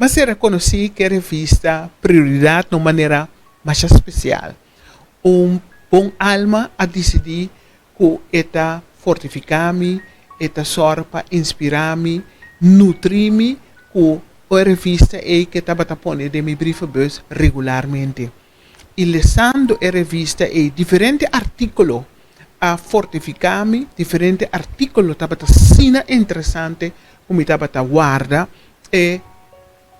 M'a sera konosí ku e revista Prioridat na un manera masha spesial. Un bon alma a disidí ku e ta fortifiká mi, e ta sòru pa inspirá mi, nutrí mi ku e revista ei ku e tabata pone den mi brievenbus regularmente. I lesando e revista ei, diferente artíkulo a fortifiká mi, diferente artíkulo tabata asina interesante ku mi tabata warda e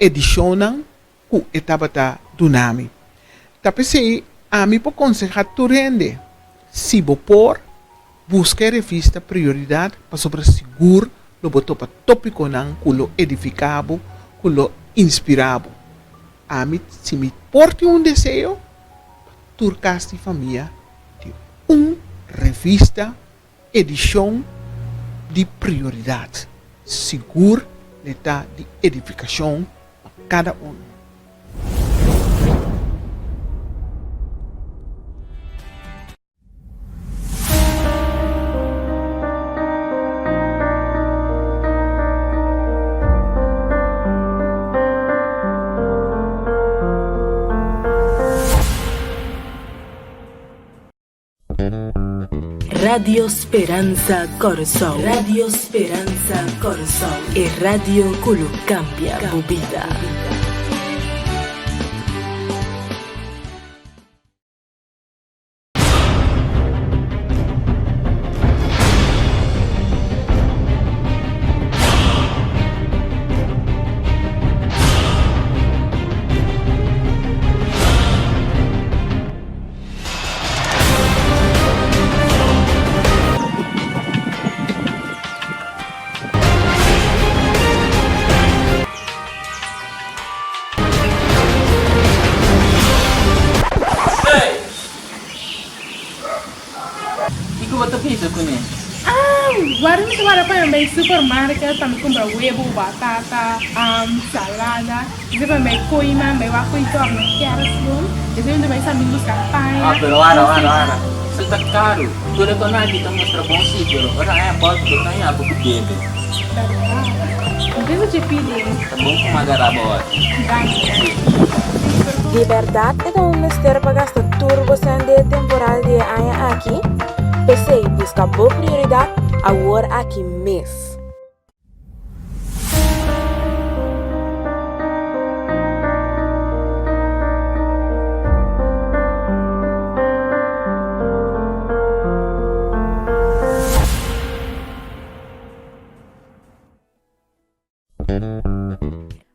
edishonnan ku e tabata duna mi. Ta p'esei ami por konsehá tur hende, si bo por, buska e revista Prioridat pasobra sigur lo bo topa tópikonan ku lo edifiká bo, ku lo inspirá bo. Ami, si mi por tin un deseo, pa tur kas di famia tin un revista Edishon di prioridat sigur le ta di edifikashon pa kada unu. Radio Speransa Kòrsou. Radio Speransa Kòrsou. E radio ku lo kambia bo bida. Kiko bo ta bisa kuné? Wara mi ta wara pa mi bai supermarket pa mi kumpra webu, batata, salada. Mi ta bai bai koima, bai wak koe torna kerstboom. Despues mi ta bai San Miguel buska paña. Ah, pero wara, wara, wara. Esei ta karu. Tur e konan aki ta mustra bon si, pero ora haña bòt bo ta haña bo ku debe. Bèrdat. Mi pensa dje pidi. Ta bon ku mi a gara bo ora. Danki. Di bèrdat e ta un mester pa gasta tur bo sèn den e temporada di e aña aki? P'esei buska bo prioridat awor aki mes!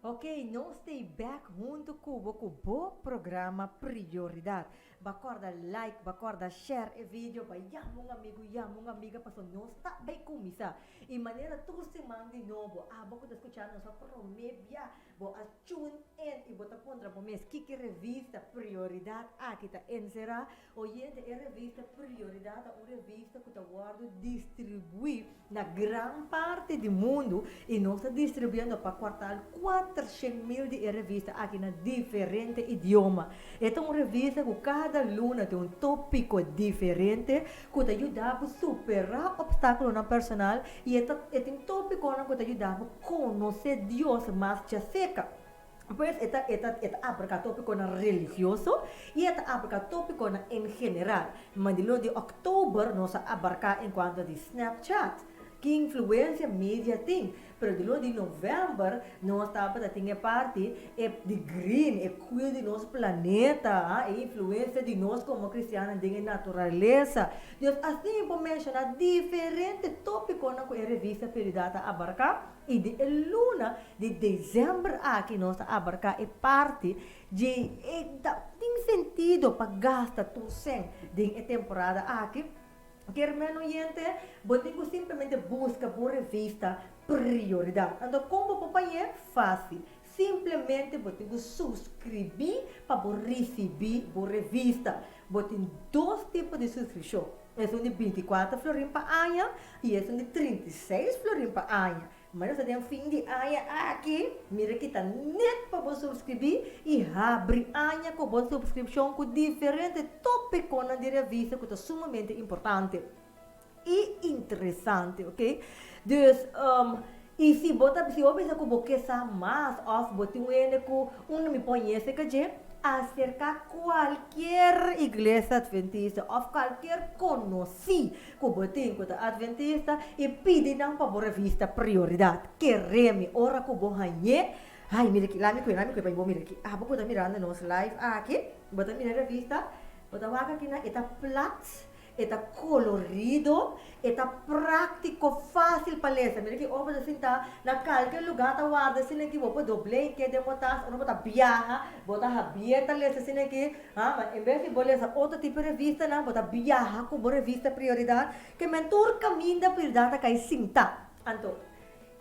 Ok, nos t'ei bek huntu ku bo ku bo programa Prioridat. Ba kòrda like, ba kòrda share e video, ba yama un amigu, yama un amiga pasobra nos ta bai kuminsá. I manera tur siman di nobo, abo ku ta skucha nos pa promé bia, bo a tune in i bo ta puntra bo mes kiko e revista Prioridat aki ta enserá. Oyente, e revista Prioridat ta un revista ku ta wòrdu distribuí na gran parti di mundu i nos ta distribuyendo pa kuartal kuatershen mil di e revista aki na diferente idioma. E ta un revista ku kada luna tin un tópiko diferente ku ta yuda bo superá opstákulonan personal i e ta e tin tópikonan ku ta yuda bo konosé Dios mas djaseka. Pues e ta e ta e ta abarká tópikonan religioso i e ta abarká tópikonan en general. Ma di luna di òktober nos a abarká en kuanto di Snapchat, ki influensia media tin. Pero di luna di novèmber nos tabata tin e parti e di green, e kuida di nos planeta, e influensia di nos komo kristiannan den e naturalesa. Dus asina mi por menshoná diferente tópikonan ku e revista Prioridad ta abarká. I di e luna di desèmber aki nos ta abarká e parti dje e ta tin sentido pa gasta tur sèn den e temporada aki. Kier men oyente, bo tin ku simplemente buska bo revista Prioridat. Anto kon bo por pañ'é? Fásil. Simplemente bo tin ku suskribí pa bo risibí bo revista. Bo tin dos tipo di suskripshon. Esun di bintikuater florin pa aña i esun di 36 florin pa aña. Ma nos ta den fin di aña aki, mira ki ta net pa bo subskribí i habri aña ku bo subskripshon ku diferente tópikonan di revista ku ta sumamente importante i interesante, ok. Dus, I si bo ta si bo bisa ku bo ke sa mas òf bo tin un hende ku unda mi por ñese ka dje, aserká kualkier iglesia adventista òf kualkier konosí ku bo tin ku ta adventista i pidi nan pa bo revista Prioridat. Kere mi ora ku bo hañ'é, ai mira aki, laat mi kue, laat mi kue pa bo mira aki. Abo ku ta mirando nos live aki, bo ta mira e revista, bo ta wak aki nan e ta plat. E ta kolorido, e ta práktiko, fásil pa lesa. Mira ki ora bo ta sintá na kalke lugá ta warda asina ki bo por doblé i ke den bo tas, ora bo ta biaha, bo ta habié ta lesa asina ki, ha, ma en bes di bo lesa otro tipo di revistanan, bo ta biaha ku bo revista Prioridat, ke men tur kaminda Prioridat ta kai sintá. Anto,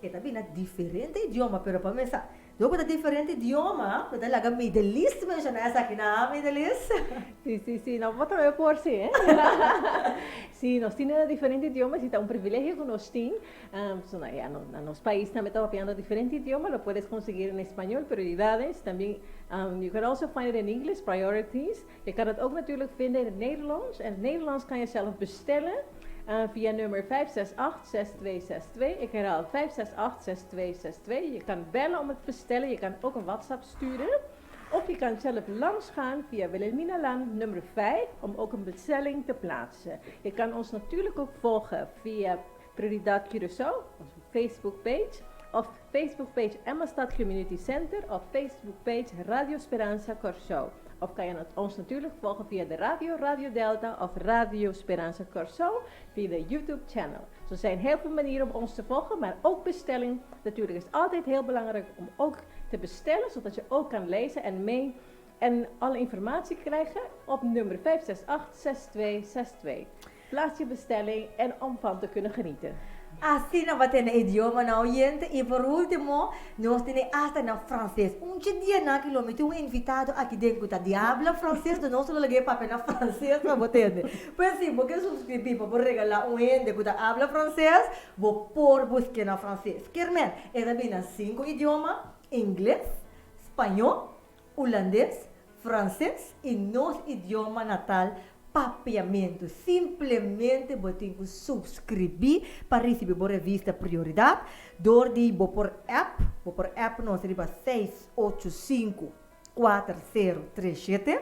e ta bini na diferente idioma, pero pa mesa, Dor ku ta diferente idioma, bo ta laga Midelis menshoná esaki na, Midelis? Sí, sí, sí, no bo tambe por sí, eh? Sí, nos tin na diferente idioma, sí ta un privilegio ku nos tin. So na, ya, na nos pais tambe ta papiando diferente idioma, lo puedes conseguir en español, Prioridades, también you can also find it in English, Priorities. Je kan het ook natuurlijk vinden in het Nederlands. En het Nederlands kan je zelf bestellen via nummer 568-6262. Ik herhaal 568-6262. Je kan bellen om het bestellen. Je kan ook een WhatsApp sturen. Of je kan zelf langsgaan via Wilhelminalaan nummer 5 om ook een bestelling te plaatsen. Je kan ons natuurlijk ook volgen via Prioridad Curaçao, onze Facebook page, of Facebook page Emmastad Community Center of Facebook page Radio Speransa Kòrsou. Of kan je ons natuurlijk volgen via de radio Radio Delta of Radio Speransa Kòrsou via de YouTube channel. Zo zijn heel veel manieren om ons te volgen, maar ook bestelling. Natuurlijk is altijd heel belangrijk om ook te bestellen, zodat je ook kan lezen en mee en alle informatie krijgen op nummer 568 6262. Plaats je bestelling en om van te kunnen genieten. Asina bo tene idiomanan oyente y por ultimo nos tene hasta na frances. Un dje dianan aki lo mi tin un invitado aki den cu ta di habla frances do nos lo laga e papia na frances pa bo tende. Pues si bo ke suscribi pa bo regala un hende cu ta habla frances bo por buske na frances. Kermen e ta bini na cinco idioma, ingles, spaño, hulandes, Franses i nos idioma natal Papiamentu. Simplemente bo tin ku subskribí pa risibí bo revista Prioridat dor di bo por app, bo por app nos riba 685 4037,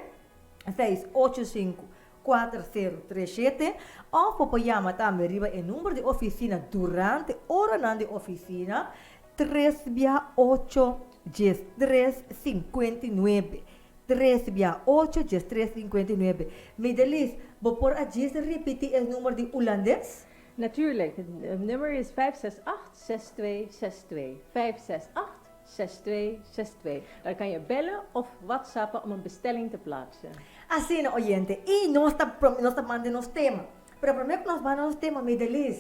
685 4037, òf bo por yama tambe riba e number di ofisina durante oranan di ofisina Tres bia ocho djes tres 59. Tres bia ocho djes tres 59. Midelis, bo por a djis ripití e number di hulandes? Natuurlijk, het nummer is 568 6262. 568 6262. Daar kan je bellen of whatsappen om een bestelling te plaatsen. Asina, oyente, i nos ta nos ta manda nos tema. Pero promé ku nos manda nos tema, Midelis,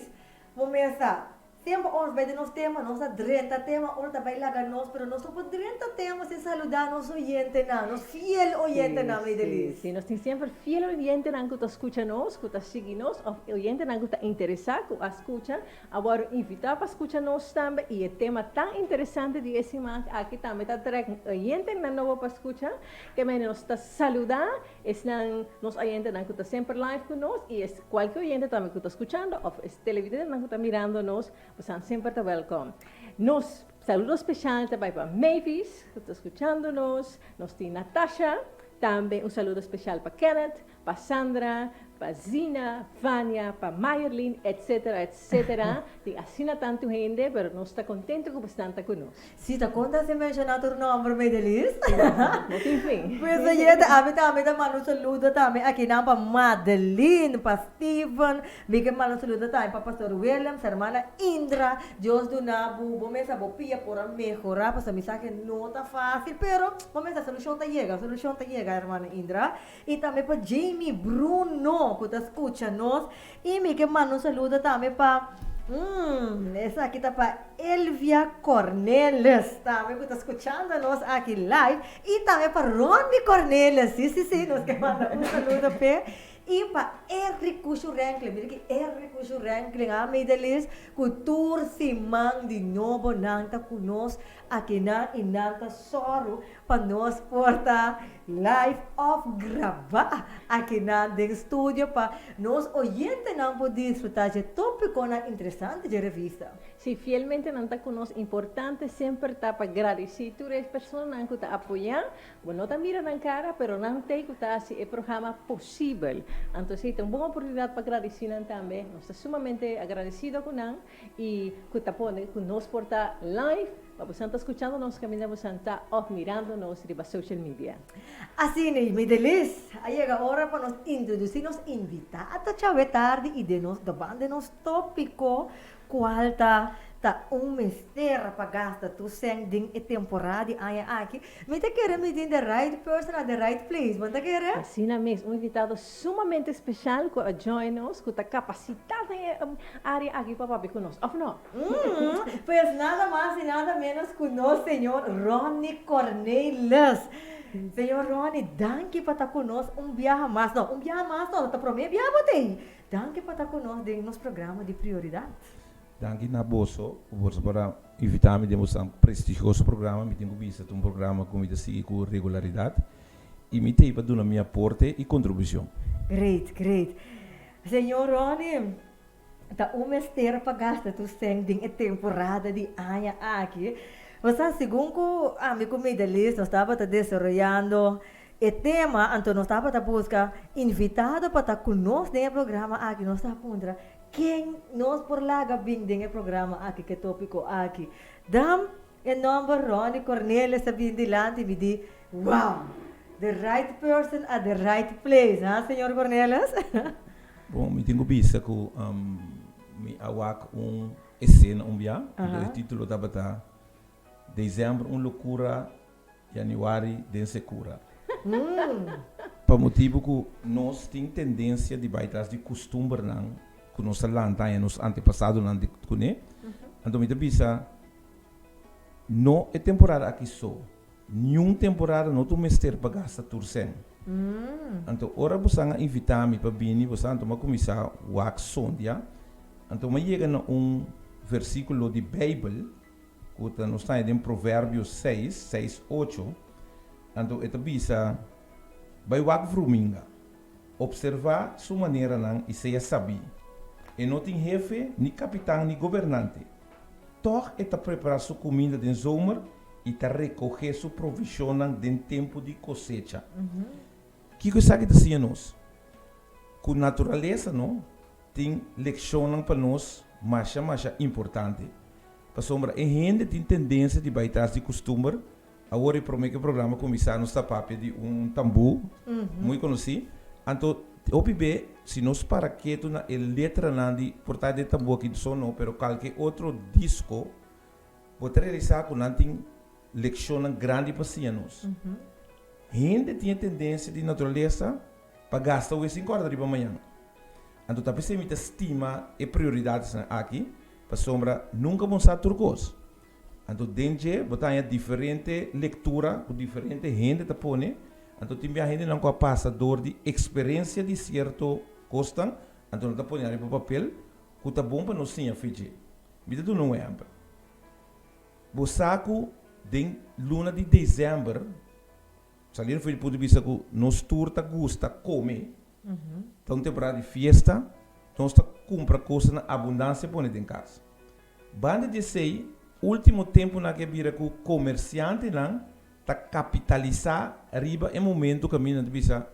bo mesa Tempo ora nos bai den nos tema, nos ta drenta tema, ora ta bai laga nos, pero nos no por drenta tema sin saluda nos oyentenan, nos fiel oyentenan, Meidelis. Sí, sí, nos tin semper fiel oyentenan ku ta skucha nos, ku ta sigui nos, òf oyentenan ku ta interesá, ku a skucha, a wòrdu invitá pa skucha nos tambe, i e tema tan interesante di e siman aki tambe ta trèk oyentenan nobo pa skucha, ke manera nos ta saludá Esnan nos oyentenan ku ta semper live ku nos i es kualke oyente tambe ku ta skuchando òf es televidentenan ku ta mirando nos, bosan semper ta wèlkòm. Nos saludo speshal ta bai pa Mavis ku ta skuchando nos, nos tin Natasha, tambe un saludo speshal pa Kenneth, pa Sandra, pa Zina, Vania, pa Mayerlin, etcetera, etcetera. Tin asina tantu hende, pero nos ta kontento ku bosan ta ku nos. Si ta konta sin menshoná tur nòmber Medelis. No tin fin. Pues oyente, ami tambe ta manda un saludo tambe akinan pa Madeline, pa Steven, mi ke manda un saludo tambe pa Pastor Willems, hermana Indra. Dios duna bo bo mesa bo pia por a mehorá, pasobra mi sa ke no ta fásil, pero bo mesa solushon ta yega, solushon ta yega hermana Indra. I tambe pa Jamie Bruno ku ta skucha nos. I mi ke manda un saludo tambe pa mm esaki ta pa Elvia Cornelis tambe ku ta skuchando nos aki live i tambe pa Ronnie Cornelis si si si nos ke manda un saludo p'e i pa Eric Kushu Renklin mira ki Eric Kushu Renklin a Midelis ku tur siman di nobo nan ta ku nos akinan i nan ta sòru pa. pa nos por ta live of grabá akinan den studio pa nos oyentenan por disfrutá dje tópikonan interesante dje revista. Si fielmente nan ta ku nos, importante semper ta pa gradisí tur e personanan ku ta apoyá. Bo no ta mira nan kara, pero nan t'ei ku ta hasi e programa posibel. Anto esei ta un bon oportunidat pa gradisí nan tambe. Nos ta sumamente agradesido ku nan i ku ta pone ku nos por ta live pa bosan ta skuchando nos kaminda bosan ta òf mirando nos riba social media. Asina, mi Delis, a yega ora pa nos introdusí nos invitado djawe tardi i den nos dabante nos tópiko Cual ta ta un mester pa gasta tur cen den e temporada di aña aki? Mi ta kere mi tin the right person at the right place, bo no ta kere? Asina mes, un invitado sumamente special cu a join nos, cu ta capacita den e area aki pa papia cu nos, of no? Mm, pues nada mas y nada menos cu nos señor Ronnie Cornelis. Señor Ronnie, danki pa ta cu nos un biaha mas, no, un biaha mas no, ta prome biaha bo ta ey. Danki pa ta ku nos den nos programa di Prioridat. Danki na boso ku boso por a invitá mi den boso tan prestigioso programa. Mi tin ku bisa ta un programa ku mi ta sigui ku regularidat i mi t'ei pa duna mi aporte i kontribushon. Great, great. Señor Ronnie, ta un mester pa gasta tur sèn den e temporada di aña aki. Bo sa, segun ku ami ku Midelis nos tabata desaroyando E tema, anto nos tabata buska invitado pa ta ku nos den e programa aki, nos ta puntra ken nos por laga bin den e programa aki ku e topiko aki. Dan e nomber Ronnie Cornelis a bin dilanti mi di, wow, the right person at the right place, ha señor Cornelis? Bon, mi tin ku bisa ku mi a wak un esena un bia, anto e titulo tabata December un locura Januari den sekura. Pa motibu ku nos tin tendensia di bai tras di kustumbernan ku nos a lanta aña nos antepasadonan di kuné, anto mi ta bisa no e temporada aki so, niun temporada no ta un mester pa gasta tur sèn. Anto ora bosan a invitá mi pa bini bosan anto mi a kuminsá wak sondia, anto mi a yega na un versíkulo di Beibel. Ku ta nos taña den Proverbio seis, seis, ocho, anto e ta bisa, Bai wak vruminga, opservá su maneranan i sea sabí. E no tin hefe, ni kapitan ni gobernante. Tòg e ta prepará su kuminda den zomer i ta rekohé su provishonnan den tempu di kosecha. Kiko esaki ta siña nos? Ku naturalesa no tin lekshonnan pa nos masha masha importante. Pasobra e hende tin tendensia di bai tras di kustumber. Awor e promé ku e programa kuminsá nos ta papia di un tambú muy konosí. Anto hopi be si nos para ketu na e letranan di por ta den tambú aki so no pero kalke otro disko bo ta realisá ku nan tin lekshonnan grandi pa siña nos. Hende tin e tendensia di naturalesa pa gasta awe sin kòrda riba mañan. Anto ta p'esei mi ta stima e prioridatesnan aki, pasobra nunka bo sa tur kos. Anto den dje bo ta haña diferente lektura ku diferente hende ta pone, anto tin bia hendenan ku a pasa dor di eksperensia di sierto kosnan, anto nan ta pone ariba papel ku ta bon pa nos siña fe dje. Mi ta duna un ehèmpel. Bo sa ku den luna di desèmber, saliendo for di punto di bista ku nos tur ta gusta kome, ta un temporada di fiesta, nos ta kumpra kosnan na abundansia pone den kas. Banda di esei, último tempunan ke bira ku komersiantenan ta kapitalisá riba e momentu kaminda nan ta bisa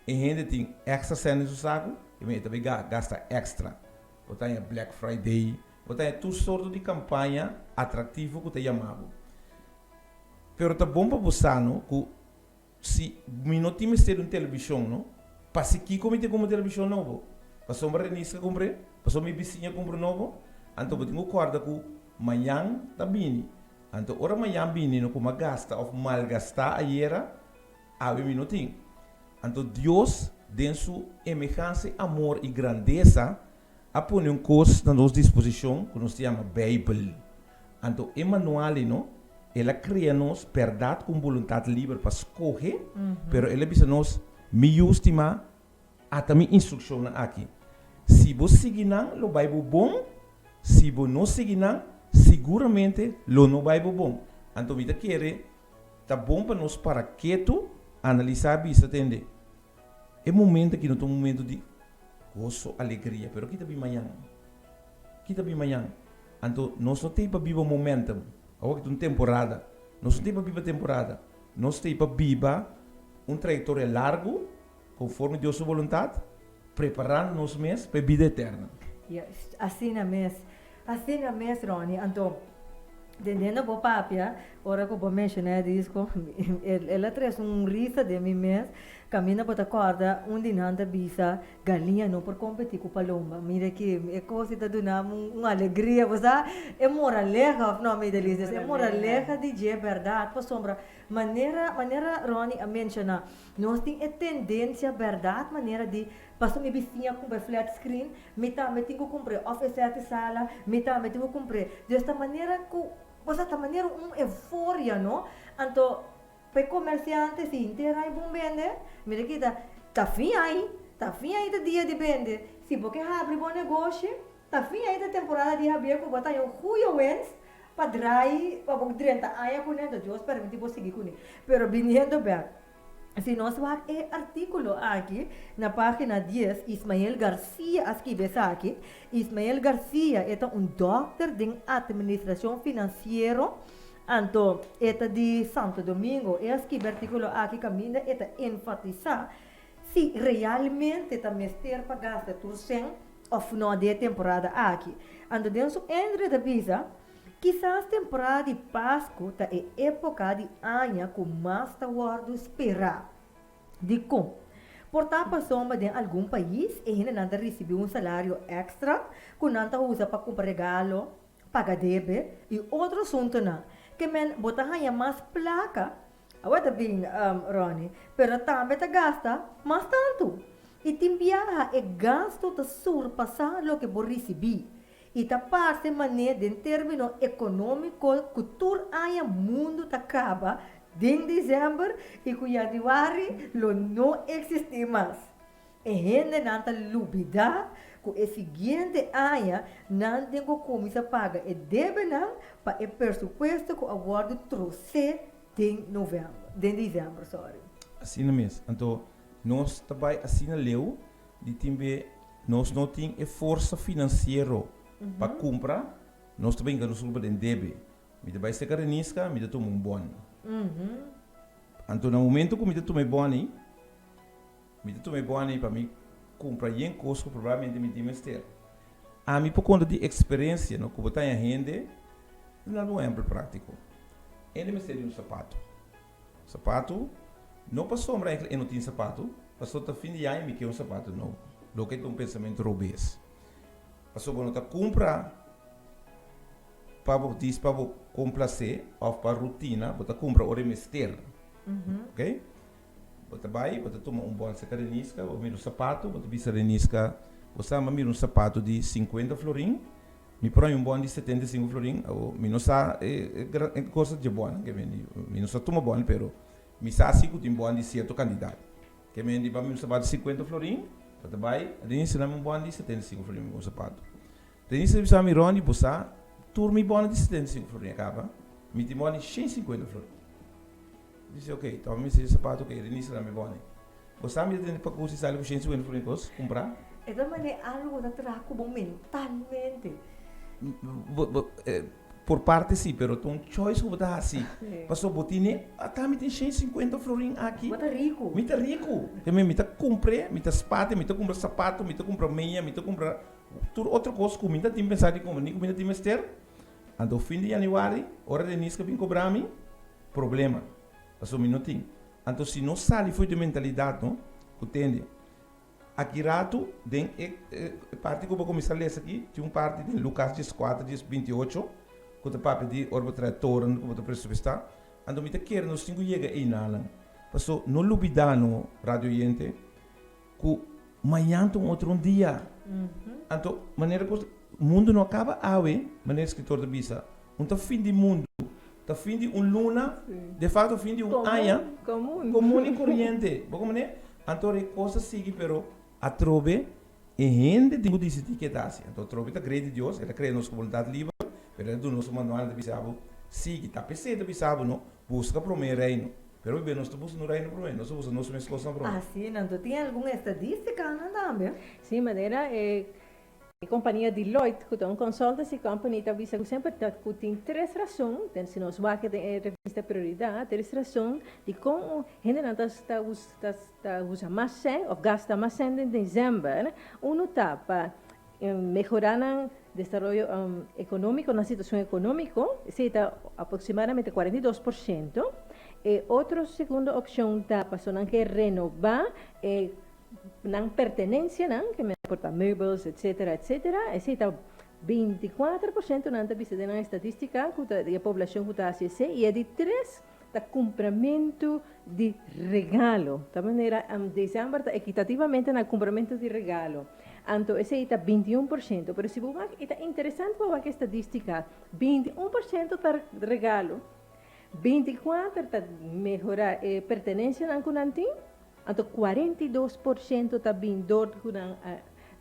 e hende tin èkstra sèn den su saku, e ta bai gasta èkstra. Bo ta haña Black Friday, bo ta haña tur sorto di kampaña atraktivo ku ta yama bo. Pero ta bon pa bo sa no ku si mi no tin mester di un televishon no, pasi kiko mi tin kumpra un televishon nobo? Pasobra Reniska kumpr'é? Pasobra mi bisiña kumpra un nobo? Anto bo tin ku kòrda ku mañan ta bini. Anto ora mañan bini no ku mi a gasta òf malgastá ayera, awe mi no tin. Anto Dios, den su emehanse amor i grandesa, a pone un kos na nos disposishon ku nos ta yama Beibel. Anto e manual ei no, el a krea nos bèrdat ku un boluntat liber pa skohe, pero el a bisa nos, Mi yu stimá, ata mi instrukshonnan aki. Si bo sigui nan, lo bai bo bon, si bo no sigui nan, siguramente lo no bai bo bon. Anto mi ta kere. Ta bon pa nos para ketu, analisá bisa tende. E momento aki no ta un momento di goso, alegria, pero ki ta bin mañan? Ki ta bin mañan? Anto nos no t'ei pa biba momentum, awor ki ta un temporada. Nos no t'ei pa biba temporada, nos t'ei pa biba un trayektoria largu konforme Dios su boluntat, preparando nos mes pa e bida eterno. Juist, asina mes. Asina mes, Ronnie. Anto, tendendo bo papia, ora ku bo menshoná e disko, el a trese un risa den mi mes. Kaminda bo ta kòrda un di nan ta bisa, Galiña no por kompetí ku palomba. Mira aki, e kos ei ta duna mi un alegria. Bo sa, e moraleha, òf no, Medelis? E moraleha di dje bèrdat, pasobra manera manera Ronnie a menshoná, nos tin e tendensia bèrdat manera di Paso mi bisiña cumpra flat screen, mi tambe tin cu cumpr'e, of e sete sala, mi tambe tin cu cumpr'e. Dus ta manera cu, bo sa, ta manera un euforia, no? Anto, pa e comerciante si henter ai bon bende, mira aki ta, ta fin ai, ta fin ai ta dia di bende. Si bo ke habri bo negoshi, ta fin ai ta temporada di habia cu bo ta haña un goeie winst pa draai, pa bo drenta aña cune, anto Dios permiti bo sigui cune. Pero biniendo bek. Si nos wak e artíkulo aki na página dies, Ismael Garcia a skibi esaki. Ismael Garcia e ta un dòkter den atministrashon finansiero, anto e ta di Santo Domingo. E a skibi e artíkulo aki kaminda e ta enfatisá si realmente ta mester pa gasta tur sèn òf nò den e temporada aki. Anto den su endre e ta bisa. Kisas temporada di Pasku ta e époka di aña ku mas ta wòrdu sperá. Dikon? Por ta pasobra den algun pais e hendenan ta risibí un salario èkstra ku nan ta usa pa kumpra regalo, paga debe i otro asuntunan. Ke men bo ta haña mas plaka, awor ta bin Ronnie, pero tambe ta gasta mas tantu. I tin biaha e gastu ta surpasá loke bo risibí. I ta parse manera den término ekonómiko ku tur aña mundu ta kaba den desèmber i ku yanüari lo no eksistí mas. E hendenan ta lubidá ku e siguiente aña nan tin ku kuminsá paga e debenan pa e presupuesto ku a wòrdu trosé den novèmber, den desèmber, sòri. Asina mes. Anto nos ta bai asina leu di tin be nos no tin e forsa finansiero pa kumpra, nos ta brinka nos rupa den debe. Mi ta bai seka Reniska, mi ta tuma un bòn. Anto na momento ku mi ta tuma e bòn ei, mi ta tuma e bòn ei pa mi kumpra yen kos ku probablemente mi tin mester. Ami por konta di eksperensia, no, ku bo ta haña hende, mi ta duna un ehèmpel práktiko. Hende mester di un sapato. Sapatu, No pasobra e no tin sapatu, pasobra ta fin di aña mi ke un sapatu nobo. Loke ta un pensamentu robes. Pasobra bo no ta kumpra pa bo dis pa bo komplasé òf pa rutina, bo ta kumpra ora e mester. Oke? Bo ta bai, bo ta tuma un bòlsa ka Reniska, bo mira un sapatu, bo ta bisa Reniska, bo sa mi a mira un sapatu di sinkuenta florin, Mi por haña un bon di 75 florin, awo mi no sa e e cosa dje bonnan ke men di, mi no sa tuma bon pero mi sa si ku tin bon di sierto kandidat. Ke men di pa mi un sapato 50 florin, bo ta bai Renise dami un bon di 75 florin mi un sapato. Renise ta bisa mi Ronnie bo sa tur mi bonnan di 75 florin a kaba, mi tin bon di 150 florin. Mi dice ok, toma mi mester di sapato ok, Renise dami bon. Bo sa mi ta tende pa kusi sali ku 150 florin kos kumpra? E ta manera algu ku ta traha ku bo mentalmente. Bo bo por parte si, pero ta un choice ku bo ta hasi. Pasobra bo tene, ata mi tin 150 florin aki. Bo ta riku. Mi ta riku. Te mi ta kumpr'e, mi ta spate, mi ta kumpra sapato, mi ta kumpra meña, mi ta kumpra tur otro kos ku mi ta tin pensa di kumpra, ni ku mi ta tin mester. Anto fin di yanüari, ora Deniska bin kobra mi, problema. Pasobra mi no tin. Anto si nos sali for di e mentalidat no, ku tende, aki ratu den e parti ku bo kuminsá lesa aki, tin un parti den Lukas dieskuater dies binti ocho ku ta papia di ora bo traha toren ku bo ta presupuestá. Anto mi ta kere nos tin ku yega einanan. Paso no lubidá no, radio oyente, ku mañan ta un otro un dia. Anto manera ku mundu no a kaba awe, manera e skritor ta bisa, un ta fin di mundu, ta fin di un luna, de fakto fin di un aña, komun i koriente. Bo komprende? Anto e kos ta sigui pero atrobe e hende tin ku disidí ke ta hasi. Anto atrobe ta grei di Dios, el a krea nos ku boluntat liber, pero el a duna nos un manual, el ta bisa bo sigui. Ta p'esei el ta bisa bo no. Buska promé e Reino. Pero hopi bes nos ta buska no Reino promé, nos ta buska nos mes kosnan promé. Asina, anto tin algun estadístikanan tambe. Sí, manera e kompania Deloitte, ku ta un consultancy company, ta bisa ku semper ta ku tin tres rason, den si nos wak den e revista Prioridad, tres rason dikon un hendenan ta ta ta ta usa mas sèn òf gasta mas sèn den desèmber. Unu ta pa Mehorá nan desaroyo ekonómiko, nan situashon ekonómiko, esei ta aproksimadamente 42%. E otro segundo opshon ta pasobra nan ke renobá e nan pertenensianan, ke por ta meubels, etsetera, etsetera, esei ta 24% nan ta bisa den nan estadístika ku ta di e poblashon ku ta hasi esei. I e di tres ta kumpramentu di regalo. Ta manera desèmber ta ekitativamente na kumpramentu di regalo. Anto esei ta 21%. Pero si bo wak, e ta interesante pa wak e estadístika, 21% ta regalo, 24 ta mehorá e pertenensianan ku nan tin, anto 42% ta bin dor ku nan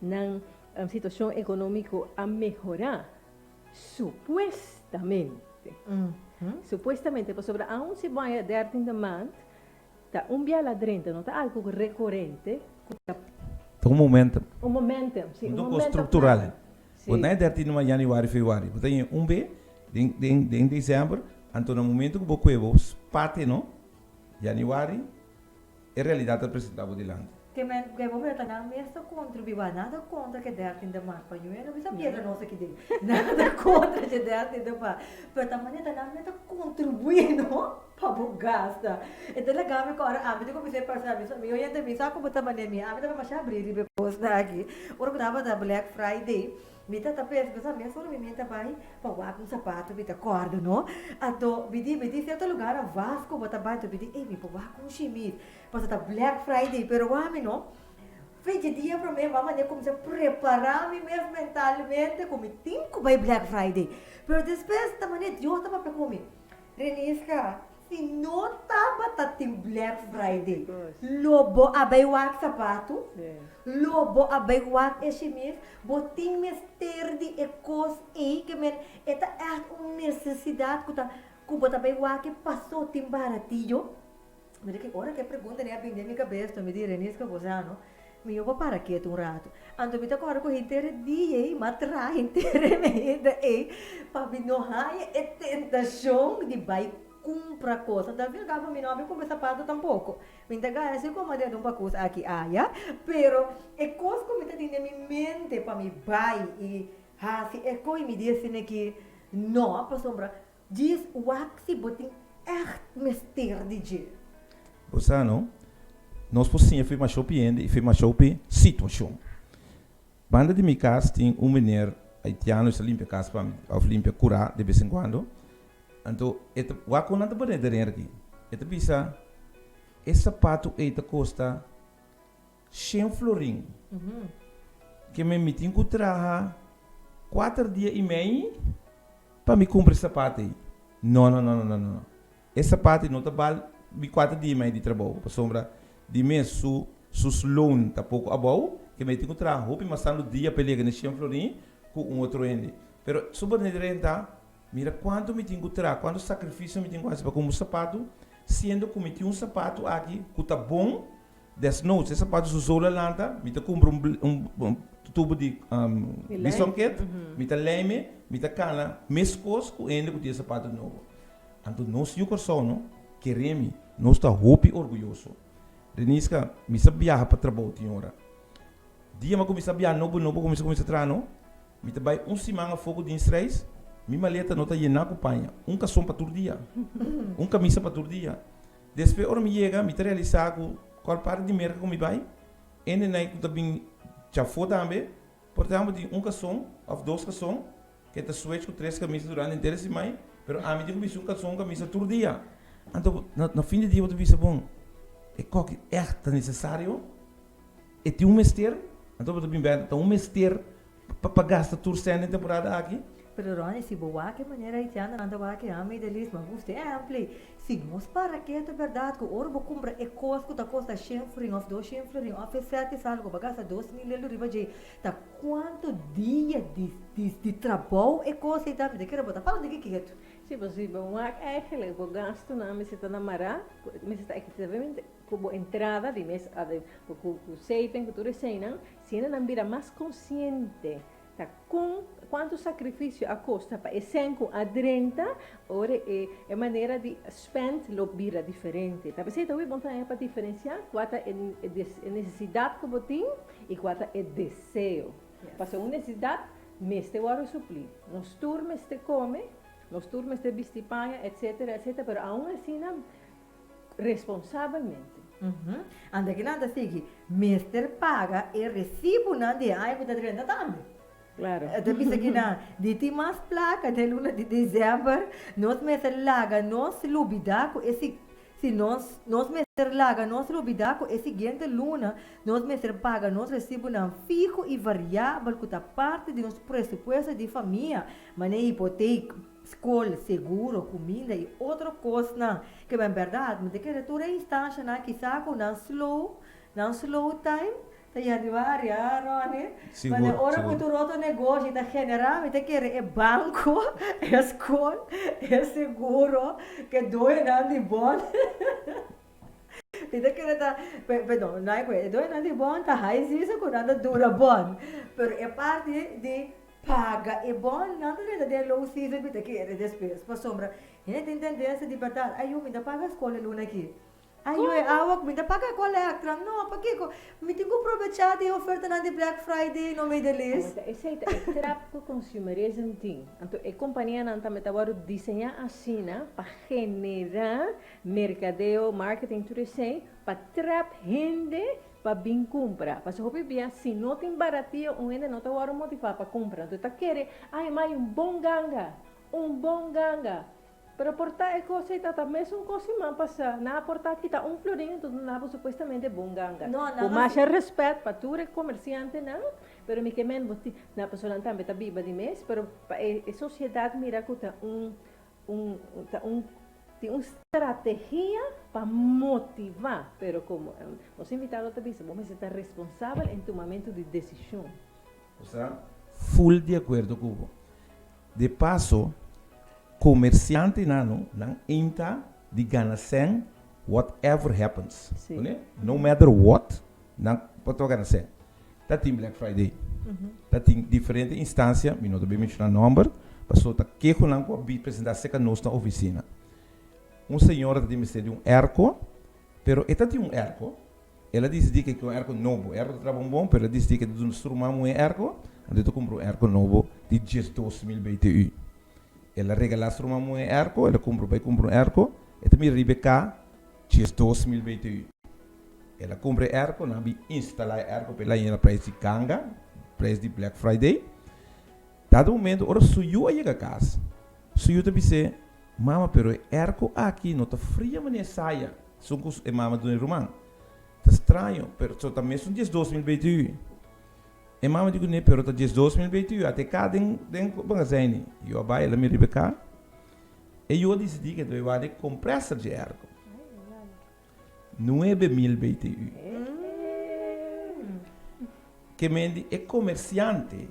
nan situashon ekonómiko a mehorá. Supuestamente. Supuestamente, pasobra aun si bo haña dertiende maand, ta un bia la drenta, no ta algu rekurente ku ta. Ta un momentum. Un momentum, si, un No ta momentum. struktural. Si. Bo ta haña dertiende maand januari, februari. Bo ta haña un be den den den december, anto na momento ku bo kue bo spate no, januari, E realidat ta presentá bo dilanti. Ke men ke bo mira ta nan mes ta kontribuí wak nada kontra ke dertien de maart pa yu no bisa piedra nos aki den nada kontra ke dertien de maart pero ta manera ta nan mes ta kontribuí no pa bo gasta e ta laga mi kòrda ami ta kuminsá pensa mi mi oyente mi sa ku bo ta manera mi ami ta masha abrí riba e kosnan aki ora ku tabata black friday Mi ta ta pensa, mi sa mes ora mi mi ta bai pa wak un sapato mi ta kòrda no. Anto mi di mi tin sierto lugar na Vasco bo ta bai anto mi di ey mi por wak un shimis pasobra ta Black Friday pero wak mi no. Fin dje dia promé mama a kuminsá prepará mi mes mentalmente ku mi tin ku bai Black Friday pero despues ta manera Dios ta papia ku mi, Reniska Si no tabata tin Black Friday, lo bo a bai wak sapatu? Lo bo a bai wak e shimis? Bo tin mester di e kos ei? Ke men, e ta ègt un nesesidat ku ta ku bo ta bai wak e pasó tin baratiyo? Mira ki ora ku e pregunta nei a bini den mi kabes, mi di, Reniska, bo sa no? Mi yo por para ketu un ratu. Anto mi ta kòrda ku henter e dia ei, m'a traha henter e mehenda ei pa mi no haña e tentashon di bai kumpra kos. Anto al fin al kabo mi no a bai kumpra sapato tampoko. Mi ta gana si komo den un pakus aki aya, pero e kos ku mi ta tin den mi mente pa mi bai i hasi e kos i mi di asina ki no, pasobra Djis wak si bo tin ègt mester di dje. Bo sa no, nos por siña firma shopi hende i firma shopi situashon. Banda di mi kas tin un meneer haitiano sa limpia kas pa mi òf limpia kurá de bes en kuando. Anto e ta wak kon nan ta pone deren aki. E ta bisa e sapatu ei ta kosta shen florin. Ke men mi tin ku traha kuater dia i mei. Pa mi kumpra e sapat ei? No, no, no, no, no, no. E sapat ei no ta bal mi kuater dia i mei di trabou, pasobra di mes su su loon ta poko abou, ke mi tin ku traha hopi mas tantu dia pa e llega na shen florin ku un otro hende. Pero su borde di renta, mira kuantu mi tin ku traha, kuantu sakrifisio mi tin ku hasi pa kumpra un sapatu, siendo ku mi tin un sapatu aki ku ta bon, Desnoods e sapatu su zola lanta, mi ta kumpra un un tubo di bisonket, mi ta lijme, mi ta kana meskos ku hende ku tin e sapatu nobo. Anto nos yu Kòrsou no, kere mi, nos ta hopi orguyoso. Reniska, mi sa biaha pa trabou tin ora. Dia mi a kuminsá biaha nobo nobo kuminsá kuminsá traha no, mi ta bai un siman afó ku dienstreis, mi maleta no ta yená ku paña, un kason pa tur dia, un kamisa pa tur dia. Despues ora mi yega mi ta realisá ku kòl parti di Merka ku mi bai, hendenan ku ta bin djafó tambe por ehèmpel tin un kason òf dos kason ke ta switch ku tres kamisa durante henter e siman, pero ami tin ku bisti un kason un kamisa tur dia. Anto na fin di dia bo ta bisa bon e kòki ègt ta nesesario? E tin un mester? Anto bo ta bin bèk ta un mester Pa gasta tur sèn den temporada aki. Pero Ronnie, si bo wak e manera haitianonan ta wak e ami de Lisma gusta e ampli. Si nos para ketu berdad ku ora bo kumpra e kos ku ta kosta shen florin of dos shen florin of e sèt di sal ku bo gasta 2000 lelu riba dje, ta kuantu dia di di di trabou e kos ei ta? Mi ta kere bo ta para un tiki ketu. Sí, bo si bo wak eigenlijk bo gastunan mester ta na mará, mester ta efectivamente ku bo entrada di mes ku ku saving ku tur eseinan, si hendenan bira mas konsiente ta kon kuantu sakrifisio a kosta pa e sèn ku a drenta, ora e e manera di spend lo bira diferente. Ta p'esei ta hopi bon tambe pa diferensiá kua ta e e nesesidat ku bo tin i kua ta e deseo. Pasobra un nesesidat mester wòrdu suplí. Nos tur mester kome, nos tur mester bisti paña, etcetera, etcetera, pero aun asina responsabelmente. Anto kinan ta sigui, mester paga e resibunan di e aña ku ta drenta tambe. Claro. E ta bisa kinan, di tin mas plaka den luna di december, nos mester laga nos lubida ku e si si nos nos mester laga nos lubida ku e siguiente luna nos mester paga nos resibunan fiho i variabel ku ta parti di nos presupuesto di famia, manera hipotek. Skol, seguro, kuminda i otro kosnan. Ke men bèrdat, mi ta kere tur e instanshanan kisa ku nan slow, nan slow time ta yanüari, a Ronnie? Sigur, Mane ora ku sigur. tur otro negoshi ta generá, mi ta kere e banko, e skol, e seguro, ke doenan di bon. Mi ta kere ta, perdon, no e e doenan di bon ta high season ku nan ta dura bon, pero e parti di Paga e bon nan ta drenta den low season mi ta kere despues pasobra hende tin tendensia di berdad ayu mi ta paga skol e luna aki ayu e awa mi ta paga collectra no pakiko mi tin ku probecha di e ofertanan di black friday no mi delis. Awor esei ta e trap ku consumerism tin anto e kompanianan tambe ta wòrdu diseñá asina pa generá merkadeo marketing tur esei pa trap hende pa bin kumpra. Pasobra hopi bia si no tin baratio un hende no ta wòrdu motivá pa kumpra. Anto e ta kere, ay mai un bon ganga, un bon ganga. Pero por ta e kos ei ta ta mesun kos siman pasá. Nan a por ta kita un florin anto nan a supuestamente bon ganga. No, nan Ku a masha rèspèt pa tur e komersiantenan, pero mi ke men bo tin, na pasobra nan tambe ta biba di mes, pero pa e sosiedat mira ku ta un Un ta un tin un strategia pa motivá, pero komo nos invitado ta bisa bo mester ta responsabel en tumamentu di desishon. Osea, full di akuerdo ku bo. De paso, komersiantenan no, nan aim ta di gana sèn whatever happens. Sí. No matter what, nan por ta gana sèn. Ta tin Black Friday. Ta tin diferente instancia, mi no ta bin menciona nomber, paso ta kehonan cu a bin presenta cerca nos na oficina. Un señora ta tin mester di un airco, pero e ta tin un airco, el a dicidi cu e ke un airco nobo. E airco ta traha bon bon, pero el a dicidi cu e ta duna su ruman muhe airco, anto e ta cumpra un airco nobo di diesdos mil BTU. El a regala su ruman muhe airco, el a cumpra, bay cumpra un airco, e ta mira riba e ca 12000 BTU. El a kumpra e airco, nan a bin instalá e airco pa el a yena prijs di ganga, prijs di Black Friday. Dado momento ora su yu a yega kas, su yu ta bis'é, Mama, pero e airco aki no ta fria manera e saya, esun ku e mama duna e ruman. Ta straño, pero so ta mesun 12000 BTU. E mama di kuné, pero ta 12000 BTU, ata e ka den den magazijn. Yu a bai, el a mira riba e ka. E yu a disidí ku e ta bai wak e komprèser dje airco. 9000 BTU. Ke men di e komersiante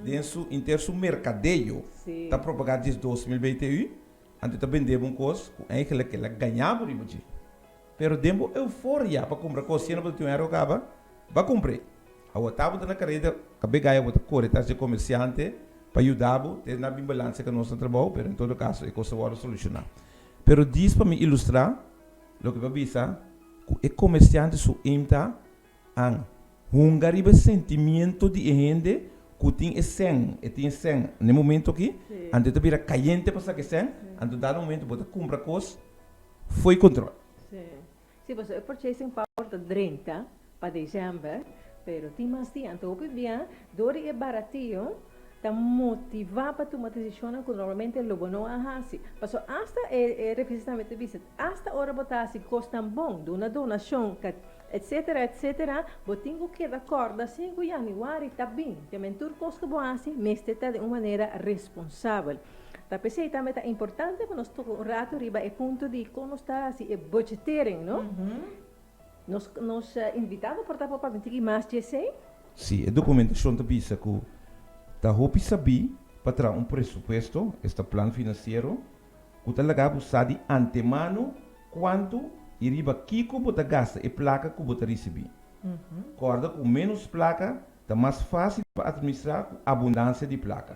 den su inter su merkadeo ta propagá 12000 BTU, anto e ta bende bo un kos ku eigenlik el a gaña bo riba dje. Pero den bo euforia pa kumpra kos siendo bo ta tin un airco kaba, bo a kumpr'é. Awor ta bo ta na kareda kab'é gaya bo ta kore tras dje komersiante pa yuda bo te na bin balanse ku nos na trabou, pero en todo kaso e kos ta wòrdu solushoná. Pero dis pa mi ilustrá loke bo a bisa ku e komersiante su aim ta an hunga riba e sentimiento di e hende ku tin e sèn, e tin e sèn na e momento aki, anto e ta bira kayente pa saka e sèn, anto dado momento bo ta kumpra kos fo'i kontrol. Sí, sí, pasobra e purchasing power ta drenta pa december, pero tin mas dia. Anto hopi bia dor di e baratio ta motiva pa tuma decisionnan cu normalmente lo bo no a haci. Pasobra hasta e e revista tambe ta bisa, hasta ora bo ta haci cosnan bon, duna donacion, etcetera, etcetera, bo tin cu keda corda si cu januari ta bin. Te tur cos cu bo haci mester ta den un manera responsabel. Ta p'esei tambe ta importante pa nos toca un rato riba e punto di con nos ta haci e budgetering, no? Nos nos invitado por ta por papia un tiki mas dje esei? Sí, e dokumentashon ta bisa ku ta hopi sabí pa traha un presupuesto, esta plan finansiero. ku ta laga bo sa di antemano kuantu i riba kiko bo ta gasta e plaka ku bo ta risibí. Kòrda ku ménos plaka ta mas fásil pa atministrá ku abundansia di plaka.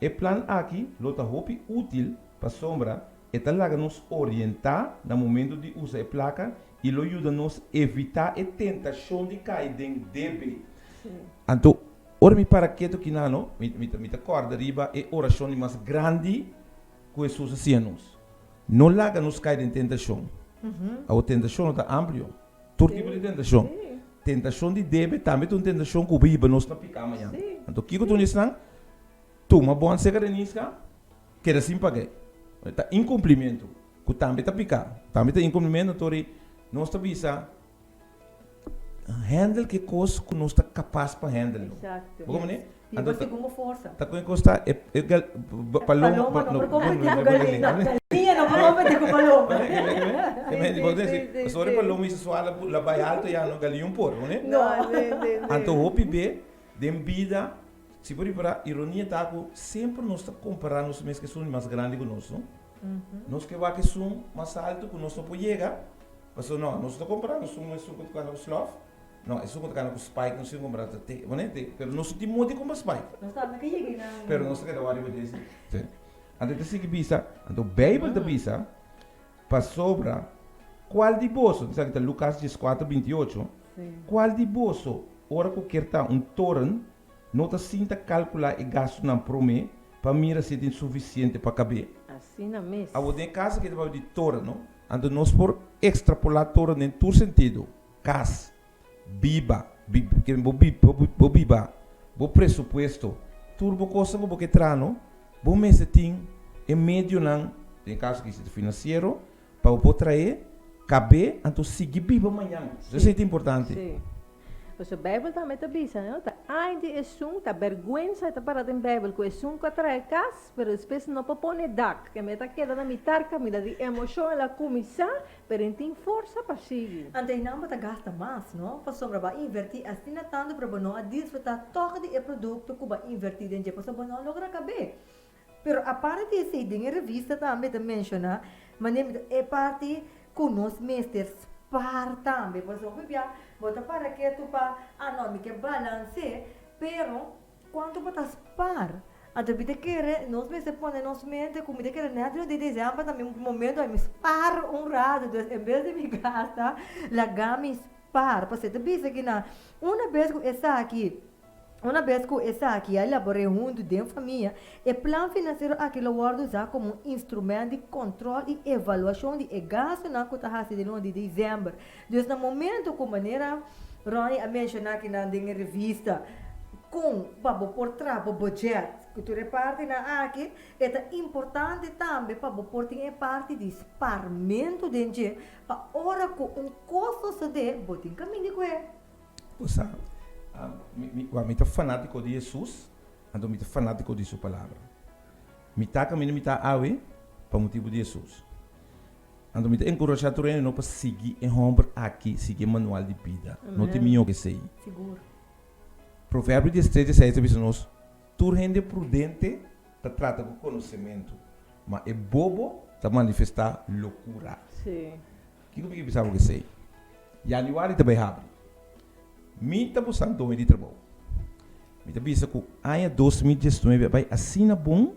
E plan aki lo ta hopi útil pasobra e ta laga nos orientá na momentu di usa e plaka i lo yuda nos evitá e tentashon di kai den debe. Anto, ora mi para ketu kinano, mi mi ta kòrda riba e orashon di mas grandi ku Hesus a siña nos, No laga nos kai den tentashon. Awor tentashon no ta amplio. Tur tipo di tentashon. Tentashon di debe tambe ta un tentashon ku bo hiba nos na piká mañana. Anto kiko ta un di esnan? Tuma bon seka reniska, keda sin pag'é. Ta inkumplimentu ku tambe ta piká. Tambe ta inkumplimentu, anto ri nos ta bisa handle ke kos ku nos ta kapas pa handle. Bo komprendé? Anto ta segun bo forsa. Ta kon e kos ta e e gal paloma paloma no por kompetí ku galina. Galiña no por kompetí ku paloma. Pasobra e paloma i su ala la bai alto ya no galiña un por, no? No. Anto hopi be den bida si bo ripará ironia ta ku semper nos ta kompará nos mes ku esun mas grandi ku nos, no? Nos ke wak esun mas alto ku nos no por yega pasobra no nos ta kompará nos un esun ku ta kana ku slòf. No, esun ku ta kana ku spike no sin kumpra ta te, bo ne te, pero nos no tin moda di kumpra spike. Nos tambe ke yega einan. Pero nos ta keda wak riba dje si. Sí. Anto e ta sigui bisa, anto Beibel ta bisa, pasobra kual di boso, esaki ta Lukas dieskuater binti ocho, kual di boso ora ku kier ta un toren no ta sinta kalkulá e gastunan promé pa mira si e tin sufisiente pa kab'é? Asina mes. Awor den e kaso aki ta papia di toren, no? Anto nos por ekstrapolá toren den tur sentido. Kas, biba, bo bo biba, bo presupuesto, tur bo kosnan ku bo ke traha no, bo mester tin e medionan, den e kaso aki si ta finansiero, pa bo por trae, kab'é, anto sigui biba mañan. Esei ta importante. Sí. Pasobra Beibel tambe ta bisa, no, ta ai di esun, ta bèrgwensa e ta para den Beibel ku esun ku a traha e kas, pero despues no por pone dak, ke mester ta keda na mitar kaminda di emoshon el a kuminsá, Pero en tin forsa pa sigui. Anto einan bo ta gasta mas, no? Pasobra bo a invertí asina tantu pero bo no a disfrutá tòg di e produkto ku bo a invertí den dje pasobra bo no a logra kab'é. Pero aparte di esei den e revista tambe ta menshoná manera mi ta e parti ku nos mester spar tambe pasobra hopi bia bo ta para ketu pa ah no mi ke balans'é pero Kuantu bo ta spar? Anto mi ta kere, nos mester pone nos mente ku mi ta kere nèt di desèmber ta mi momento pa mi spar un ratu. Dus en bes di mi gasta, laga mi spar. Pasobra e ta bisa kinan, una bes ku esaki, una bes ku esaki a elabor'é huntu den famia, e plan finansiero aki lo wòrdu usá komo un instrumènt di kòntròl i evaluashon di e gastunan ku ta hasi den luna di desèmber. Dus na momento ku manera Ronnie a menshoná kinan den e revista kon pa bo por traha bo budget ku tur e partinan aki, e ta importante tambe pa bo por tin e parti di sparmentu den dje pa ora ku un kos sosodé bo tin kaminda ku e. Bo sa, mi mi ta fanátiko di Hesus, anto mi ta fanátiko di su palabra. Mi ta kaminda mi ta awe pa motibu di Hesus. Anto mi ta enkurashá tur hende no pa sigui e hòmber aki, sigui e manual di bida. No tin mihó ku esei. Sigur. Proverbio diestres dieseis ta bisa nos, Tur hende prudente ta trata ku konosementu, ma e bobo ta manifestá lokura. Sí. Kiko mi ke bisa bo ku esei? Yanüari ta bai habri. Mi ta busá doño di trabou. Mi ta bisa ku aña 2019 a bai asina bon.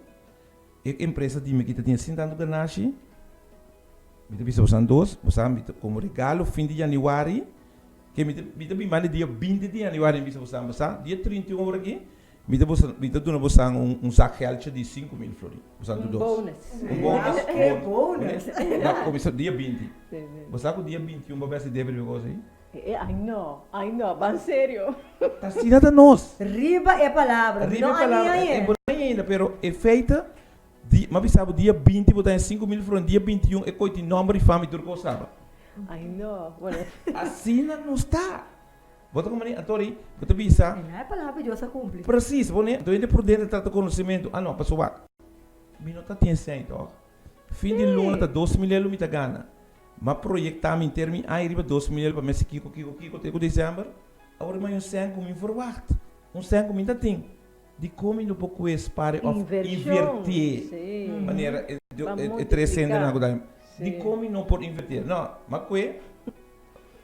E empresa di mi ki ta tin asina tantu ganashi, mi ta bisa bosan dos, bosan mi ta komo regalo fin di yanüari, ke mi ta mi ta bin banda dia binti di yanüari mi bisa bosan, bosan dia 31 ora aki mi ta bosan mi ta duna bosan un un zak geldje di 5000 florin, bosan tur Un dos. bonus. Un bonus, Wow, ke bonus! No, kuminsá dia binti. Bo sa ku dia 21 bo besi debe riba kos ei? E ai no, ai no, ban serio. Ta asina ta nos. Riba e palabra. Riba No e palabra. ani E aye. bo no ai ainda, pero e feita di, m'a bisa bo dia 20 bo ta haña 5000 florin, dia 21 e koi tin nomber di fama i tur kos kaba. Ai no, bueno. Asina nos ta. Bo ta komprende? Anto ri bo ta bisa. E na e palabra di Dios a kumpli. Presis, bo ne, anto hende prudente ta trata konosementu. Ah no, pasobra wak, mi no ta tin esei tòg. Fin di luna ta 2000 elo mi ta gana. M'a proyektá mi henter mi ai riba 2000 pa mester kiko kiko kiko te ku december. Awor mi hay un sèn ku mi verwagt, un sèn ku mi ta tin. Dikon mi no por kues pare òf Invershon, invertí sí. manera e. E tres sentenan ku ta Dikon mi no por invertí? No, ma kue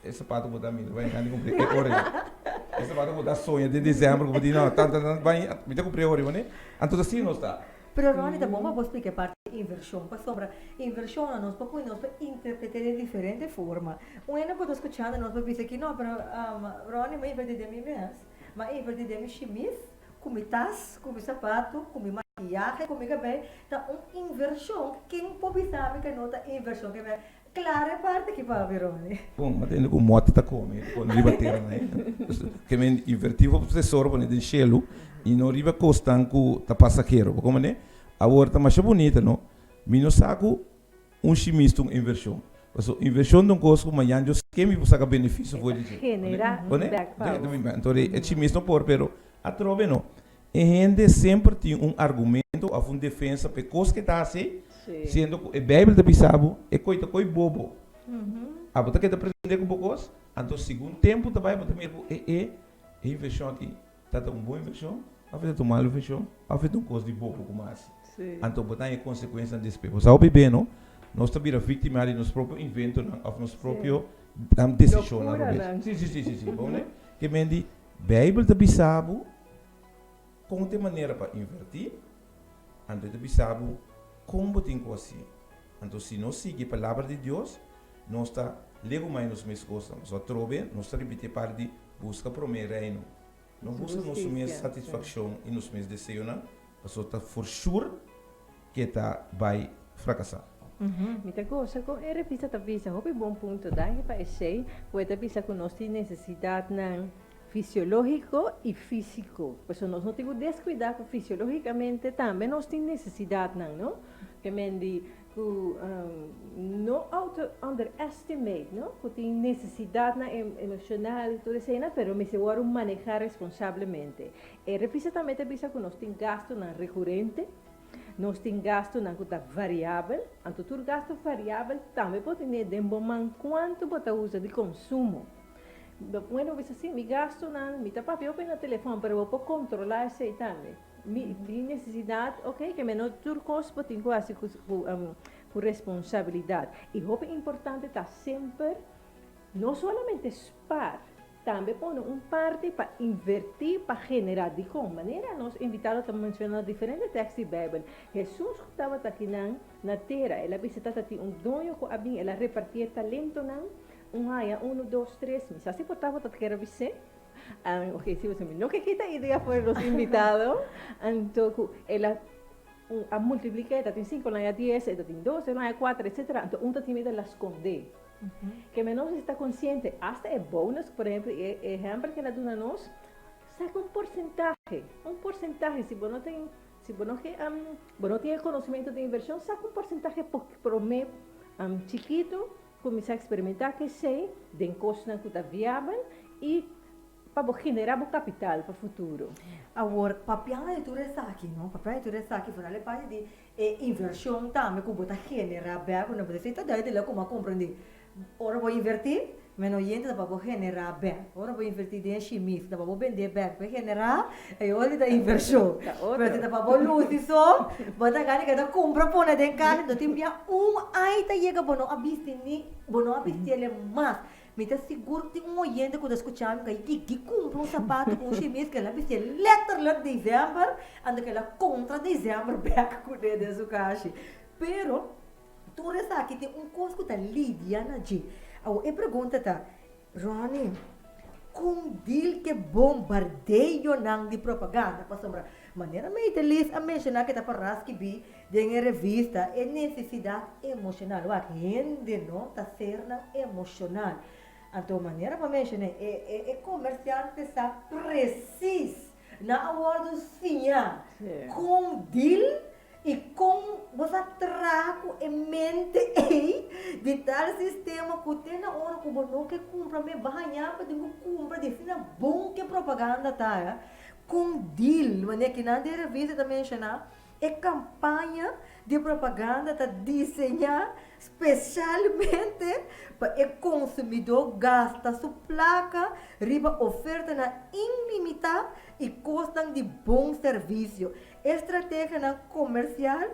e sapato ku bo ta mira, bai gana di kumpr'é e ora ei. E sapato ku bo ta soña den desèmber ku bo di no, tan tan tan, bai, mi ta kumpr'é e ora ei, wene? Anto ta asina nos ta. Pero Ronnie, ta bon pa bo splika e parti di invershon, pasobra invershonnan nos por pone, nos por interpret'é den diferente forma. Un hende ku ta skuchando nos por bisa ki no, pero Ronnie, mi a invertí den mi mes, mi a invertí den mi shimis, Ku mi tas, ku mi sapatu, ku mi makiyahe, ku mi kabei, ta un invershon. Ken por bisa mi ke no ta invershon? Ke mi a klara e parti aki pa mi, Ronnie. Bon, mi a tende ku mòt ta kome riba tera nan ei. Ke men invertí bo tesoro pone den shelu i no riba kosnan ku ta pasahero. Bo komprende? Awor ta masha bunita, no? Mi no sa ku Un shimis ta un invershon. Pasobra invershon ta un kos ku mañan Dios ke mi por saka benefisio for di dje. Genera bek pa bo. Anto e shimis no por, pero atrobe no. E hende semper tin un argumento òf un defensa pa e kos ku e ta hasi, siendo ku e Beibel ta bisa bo e koi ta koi bobo. Abo ta keda pretende ku bo kos, anto segun tempu ta bai bo ta mira ku e e invershon aki Ta ta un bon invershon òf e ta un mal invershon òf e ta un kos di bobo ku mas. Anto bo ta haña e konsekuensianan despues. Bo sa hopi be no, nos ta bira víktima di nos propio inventonan òf nos propio desishonnan robes. Si, si, si, si, si. Bo ne? Ke men di Beibel ta bisa bo kon ta e manera pa invertí, anto e ta bisa bo kon bo tin ku hasi. Anto si nos sigui e palabra di Dios, nos ta legumai nos mes kosnan. Pasobra atrobe nos ta ripití e parti di Buska promé e Reino. No buska nos mes satisfakshon i nos mes deseonan, pasobra ta for sure ke ta bai frakasá. Mi ta gosa kon e revista ta bisa hopi bon punto. Danki pa esei, ku e ta bisa ku nos tin nesesidatnan fisiológiko i físiko. Pasobra nos no tin ku deskuidá ku fisiológikamente tambe nos tin nesesidatnan, no? Ke men di Ku no auto underestimate no, ku tin nesesidatnan emoshonal i tur eseinan, pero mester wòrdu manehá responsablemente. E revista tambe ta bisa ku nos tin gastunan rekurente, nos tin gastunan ku ta variabel, anto tur gastu variabel tambe por tene den bo man kuantu bo ta usa di konsumo. Bueno, bo bisa si, mi gastunan, mi ta papia hopi na telefòn, pero bo por kontrolá esei tambe. Mi tin nesesidat, ok, ke meno tur kos bo tin ku hasi ku ku responsabilidat. I hopi importante ta semper no solamente spar, tambe pone un parti pa invertí pa generá. Dikon? Manera nos invitado ta menshoná na diferente tèks di Beibel, Hesus ku tabata akinan na tera, el a bisa tata tin un doño ku a bin, el a repartí e talentonan, un haña unu, dos, tres, mi sa si por tabata ta kere bis'é. Ok, si boso mi no ke kita idea for nos invitado, anto ku el a a multipliká, e ta tin sinku, el a haña dies, e ta tin dos, el a haña kuater, etsetera, anto un ta tin miedu el a skondé. Ke men nos ta konsiente, asta e bonus, por ehempel, e ehempel ke el a duna nos, saka un porsentahe, un porsentahe, si bo no tin, si bo no ke, bo no tin e konosementu di invershon, saka un porsentahe promé chikitu, Kuminsá eksperimentá ku esei den kosnan ku ta viabel i pa bo generá bo kapital pa futuro. Awor, papiando di tur esaki, no? Papiando di tur esaki, foral e parti di e invershon tambe ku bo ta generá bèk, ku no bo ta sinta duidelijk ku bo a komprendé. Ora bo invertí, men oyente ta pa bo generá bèk. Ora bo invertí den e shimis, ta pa bo bendé bèk pa e generá, e otro ta invershon. Pero si ta pa bo lusi so, bo ta gana keda kumpra pone den kas, no tin bia un ai ta yega bo no a bisti ni, bo no a bisti el mas. Mi ta sigur tin un oyente ku ta skucha mi ku a yigi kumpra un sapato ku un shimis ku el a bisti letterlijk december, anto ku el a kontra december bèk kuné den su kashi. Pero tur esaki tin un kos ku ta lidia na dje. Awor e pregunta ta, Ronnie, kon deal ke bombardeonan di propaganda? Pasobra manera Meitelis a menshoná ke ta pará skibí den e revista, e nesesidat emoshonal. Wak, hende no ta sernan emoshonal. Anto manera bo a menshoné, e e e komersiante sa presis Nan a wòrdu siñá kon dil i kon bo sa traha ku e mente ei di tal sistema ku te na ora ku bo no ke kumpra me bo haña pa tin ku kumpra di asina bon ke propaganda ta. Kon dil, manera kinan den revista ta menshoná, e kampaña di propaganda ta diseñá spesialmente pa e konsumidó gasta su plaka riba ofertanan ilimitá i kosnan di bon servisio. E strategianan komersial.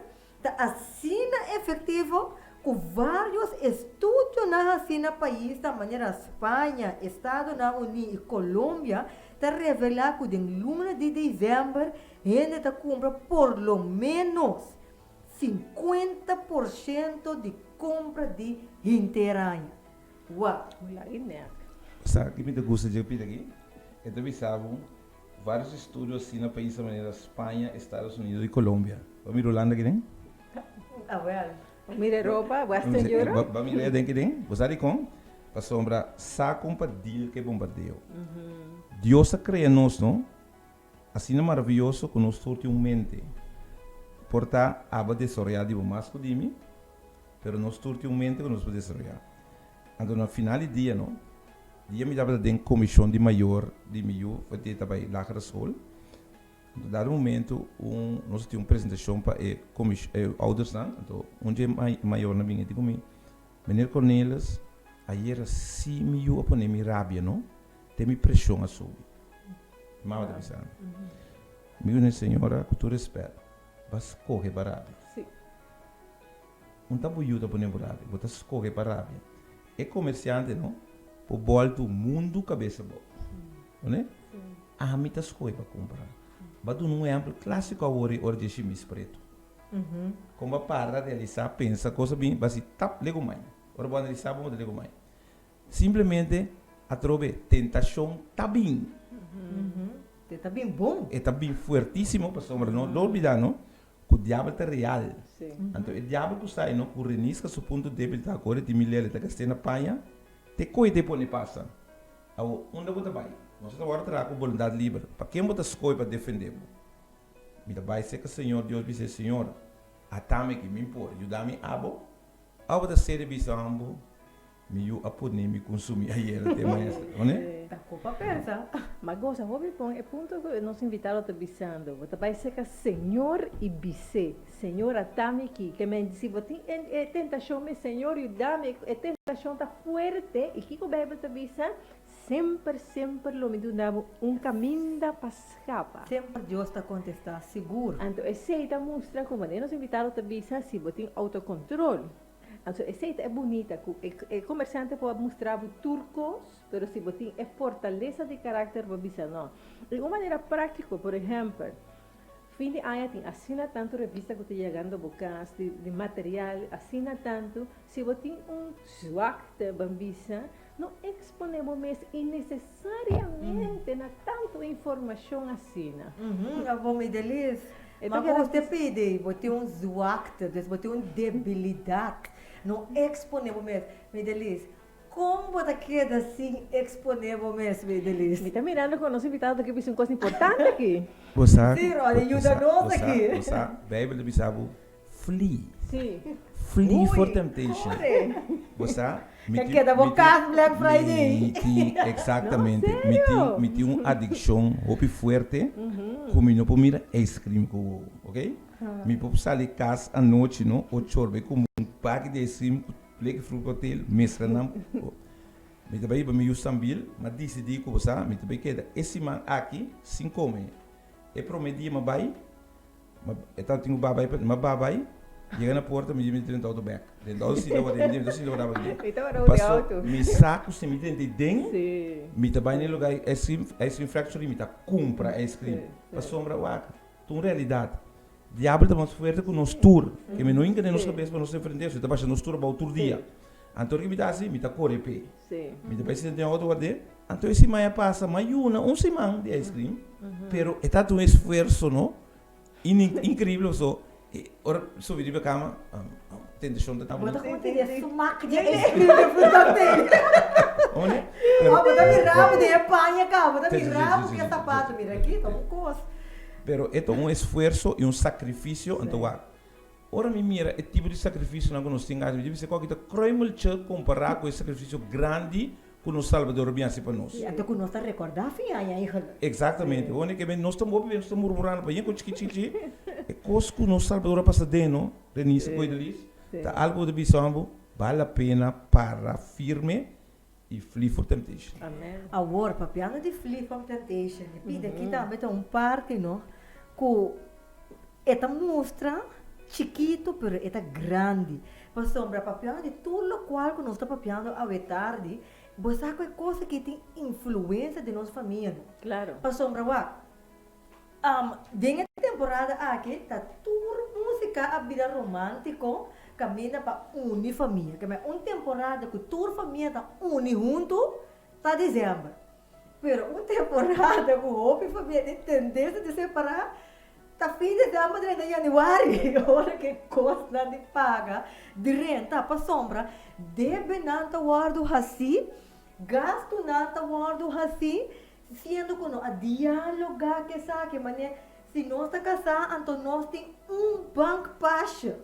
ta asina efektivo ku vários estudionan hasí na paisnan manera Spaña, Estadonan Uní i Colombia ta revelá ku den luna di desèmber hende ta kumpra por lo ménos 50% di kompra di henter aña. Wak. Sa ki mi ta gusta dje pida aki? E ta bisa bo varios estudio asina na paisnan manera Spaña, Estados Unidos i Colombia. Bo a mira Hulanda aki den? Awel. Bo mira Europa, Western Europe? Bo a mira den aki den? Bo sa dikon? Pasobra sa kon pa deal ku e bombardeo. Dios a krea nos, no? Asina maraviyoso ku nos tur tin un mente. Por ta abo a desaroyá di bo mas ku di mi, pero nos tur tin un mente ku nos por desaroyá. Anto na final di dia no, dia mi tabata den komishon di mayor di mi yu for di e ta bai lagere school, anto dado momento un nos a tin un presentashon pa e komish e oudersnan, anto un dje mayornan bin e di ku mi, Meneer Cornelis, ayera si mi yu a pone mi rabia no, te mi preshon a subi. Mama ta bisa mi. Mi di, Señora, ku tur respet, bo a skohe pa rabia. Un ta bo yu ta pone bo rabia, bo ta skohe pa rabia. E komersiante no por bòltu mundu kabes abou. Oné? Ami ta skohe pa kumpra. Bo a duna un ehèmpel klásiko awor e ora di e shimis pretu. Kon bo a para, realisá, pensa kos a bin, bo a hasi tap, lego mai. Ora bo analisá bo, bo ta lego mai. Simplemente atrobe tentashon ta bin. E ta bin bon. E ta bin fuertísimo pasobra no lo olbida no ku diabel ta real. Anto e diabel ku sta ei no ku Reniska su punto débil ta ku ora e tin mi lele ta gast'é na paña te koe te pone pasa. Awo unda bo ta bai? Nos ta wòrdu traha ku boluntat liber. Pa ken bo ta skohe pa defendé bo? Mi ta bai serka Señor Dios bis'é, Señor, atami aki, mi por, yuda mi abo? Abo ta sede bisa ambo? Mi yu a pone mi kunsumí ayera te maestra, one? Ta ku pa pensa. Ma gosa hopi bon e punto ku nos invitado ta bisando. Bo ta bai serka Señor i bis'é, Señor ata mi aki. Ke men si bo tin e tentashon mes, Señor yuda mi, e tentashon ta fuerte. I kiko Beibel ta bisa? Semper, semper lo mi duna bo un kaminda pa skapa. Semper Dios ta kontestá, sigur. Anto esei ta mustra ku manera nos invitado ta bisa si bo tin outokontrol. Anto esei ta e bunita ku e komersiante por a mustra bo tur kos, pero si bo tin e fortalesa di karakter bo bisa no. I un manera práktiko, por ehèmpel, fin di aña tin asina tantu revista ku ta yegando bo kas di di material asina tantu, si bo tin un zwakte ban bisa no eksponé bo mes innesesariamente na tantu informashon asina. Abo mi Delis, ma bo te pidi, bo tin un zwakte, dus bo tin un debilidat. No eksponé bo mes. Mi Delis, kon bo ta keda sin eksponé bo mes, mi Delis? Mi ta mirando ku nos invitado ta ke bisa un kos importante aki. Bo sa, Sí, Ronnie, yuda nos aki. bo sa, Bijbel ta bisa bo, Flee. Sí. Flee for temptation. Bo sa? Mi tin, keda bo kas Black Friday. Mi tin, exactamente. Mi tin, mi tin un adiccion hopi fuerte ku mi no por mira ice cream ku wowo, ok? Mi por sali kas anochi no, ocho or bai kumpra un paki di ice cream ku plek fruit cocktail, mezcla nan. Mi ta bai hiba mi yu Sambil, m'a disidí ku bo sa, mi ta bai keda e siman aki sin kome. E prome dia m'a bai. Ma e tabatin ku babai pa ma babai yega na porta mi di mi drenta auto bek. Drenta auto sinta wak den, mi drenta sinta wak den. Mi tabata odi Paso auto. mi sa ku si mi drenta ei den Sí. mi ta bai na e lugar ice cream ice cream factory mi ta kumpra ice cream. Sí, sí. Pasobra wak ta un realidat. Diabel ta mas fuerte ku nos tur. Ke mi no hinka den nos Sí. kabes pa nos enfrent'é, so e ta basha nos tur abou tur dia. Sí. Anto ora ke mi ta hasi mi ta kore p'e. Sí. Mi ta bai sinta den auto ward'é. Anto e siman a pasa, m'a yuna un siman di ice cream, pero e tabata un esfuerso no, increíble paso ora mi subi riba e cama, tentacion ta Bo ta como tene e smak di ice cream den fruit cocktail. One? Oh, bo ta mira bo den e paña caba, bo ta mira bo ku e sapato, mira aki ta un cos. Pero e ta un esfuerso y un sacrificio, anto wak, Ora mi mira e tipo di sakrifisionan ku nos tin hasi, mi ta bisa ku aki ta kruimeltje kompará ku e sakrifisio grandi ku nos Salbador a bin hasi pa nos. I anto ku nos ta rekordá fin aña eigenlijk. Eksaktamente. Wone ke nos ta hopi bes nos ta murmurando pa yen ku chiki chiki chiki. E kos ku nos Salbador a pasa den no, Renise ku Edelis, ta algu ku ta bisa bo bal la pena para firme i flee for temptation. Amen. Awor, papiando di flee from temptation, mi pidi aki tambe ta un parti no ku e ta mustra. Chikitu pero e ta grandi. Pasobra papiando di tur lokual ku nos ta papiando awe tardi, bo sa ku e kos aki tin influensia den nos famianan. Claro. Pasobra wak, den e temporada aki ta tur músika a bira romántiko kaminda pa uni famia. Keme un temporada ku tur famia ta uni huntu ta desèmber. Pero un temporada ku hopi famia tin tendensia di separá ta fin desèmber drenta yanüari, ora ku e kosnan di paga drenta pasobra debenan ta wòrdu hasí, gastunan ta wòrdu hasí, siendo ku no a dialogá ku esaki. Manera si nos ta kasá anto nos tin un bankpasje.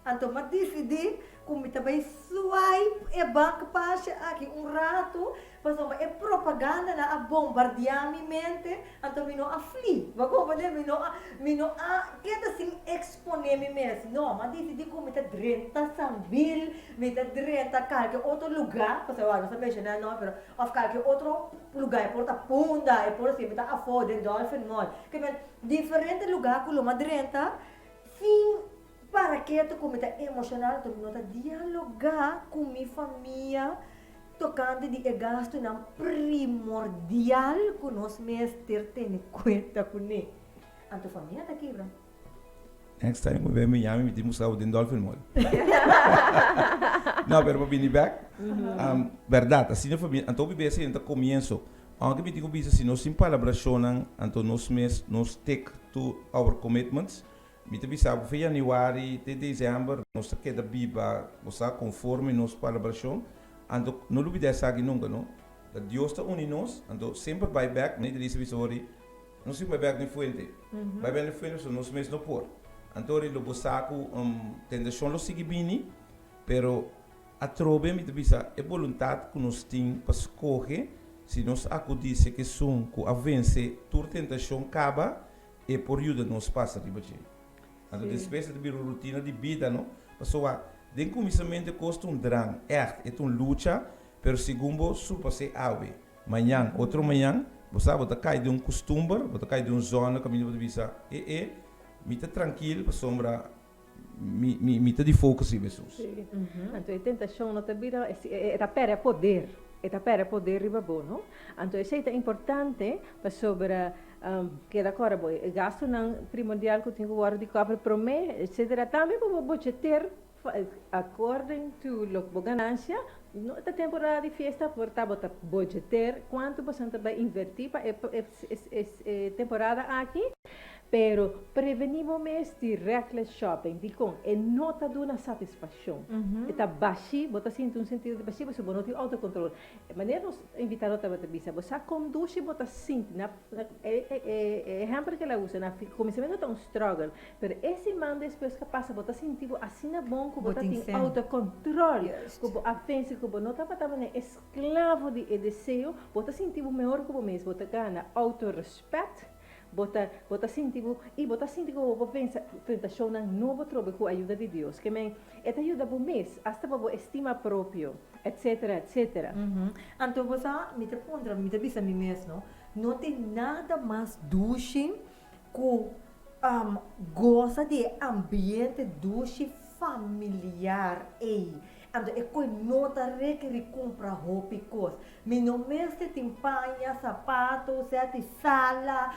Anto m'a disidí ku mi ta bai swipe e bankpasje aki un ratu, pasobra e propagandanan a bombardiá mi mente, anto mi no a fli. Bo a komprendé? Mi no a, mi no a keda sin eksponé mi mes. No, m'a disidí ku mi ta drenta Sambil, mi ta drenta kalke otro lugá, pasobra nos a menshoná e nòmber, pero òf kalke otro lugá, e por ta Punda, e por si mi ta afó den Dolphin Mall. Ke men, diferente lugá ku lo m'a drenta sin Para ketu ku mi ta emoshonal anto mi no ta dialogá ku mi famia tokante di e gastunan primordial ku nos mester tene kuenta kuné. Anto famia ta kibra. Next time ku mi bai Miami mi tin buska bo den Dolphin Mall. No, pero pa bini bek, bèrdat asina famia, anto hopi bes ta komienso. Aunke mi tin ku bisa si nos tin palabrashonnan anto nos mes nos stick to our commitments. Mi ta bisa bo fe yanüari te desèmber nos ta keda biba, bo sa, konforme nos palabrashon. Anto no lubidá esaki nunka, no. Ta Dios ta uni nos, anto semper bai bèk, mi ta bisa bisa ori, no sin bai bèk na e fuente. Bai bèk na e fuente pasobra nos mes no por. Anto ori lo bo sa ku tentashon lo sigui bini, pero atrobe mi ta bisa e boluntat ku nos tin pa skohe, si nos akudí sek esun ku a vense tur tentashon kaba, E por yuda nos pasa riba dje. Anto despues e ta bira un rutina di bida, no? Pasobra den kuminsamentu e kos ta un dran, ègt, e ta un lucha, pero segun bo surpas'é awe, mañan, otro mañan, bo sa, bo ta kai den un kustumber, bo ta kai den un zòna kaminda bo ta bisa, e e, mi ta trankil pasobra mi, mi, mi ta di focus riba Hesus. Sí. Anto e tentashon no ta bira, e ta pèrdè poder, e ta pèrdè poder riba bo, no? Anto esei ta importante pasobra keda kòrda bo e gastunan primordial ku tin ku wòrdu di kòbra promé, etsetera. Tambe bo por bocheter according to loke bo ganancia, no ta temporada di fiesta por ta bo ta bocheter kuantu bo ta bai invertí pa e e temporada aki. Pero prevení bo mes di reckless shopping. Dikon? E no ta duna satisfakshon. E ta bashí, bo ta sinti un sentido di bashí pasobra bo no tin autocontrol. E manera nos invitado tabata bisa, bo sa kon dushi bo ta sinti na e ehèmpel ku el a usa, na kuminsamentu ta un struggle, pero e siman despues ku a pasa bo ta sinti bo asina bon ku bo ta tin autocontrol, ku bo a vense, ku bo no tabata manera esklavo di e deseo, bo ta sinti bo mehor ku bo mes, bo ta gana autorespèt. Bo ta bo ta sinti bo i bo ta sinti ku bo por vensa tentashonnan nobo trobe ku ayuda di Dios. Ke men e ta yuda bo mes, asta pa bo estima propio, etsetera, etsetera. Anto bo sa, mi ta puntra, mi ta bisa mi mes, no, no tin nada mas dushi ku gosa di e ambiente dushi familiar ei. Anto e koe no ta rekeri kumpra hopi kos. Mi no mester tin paña, sapato, sea di sala,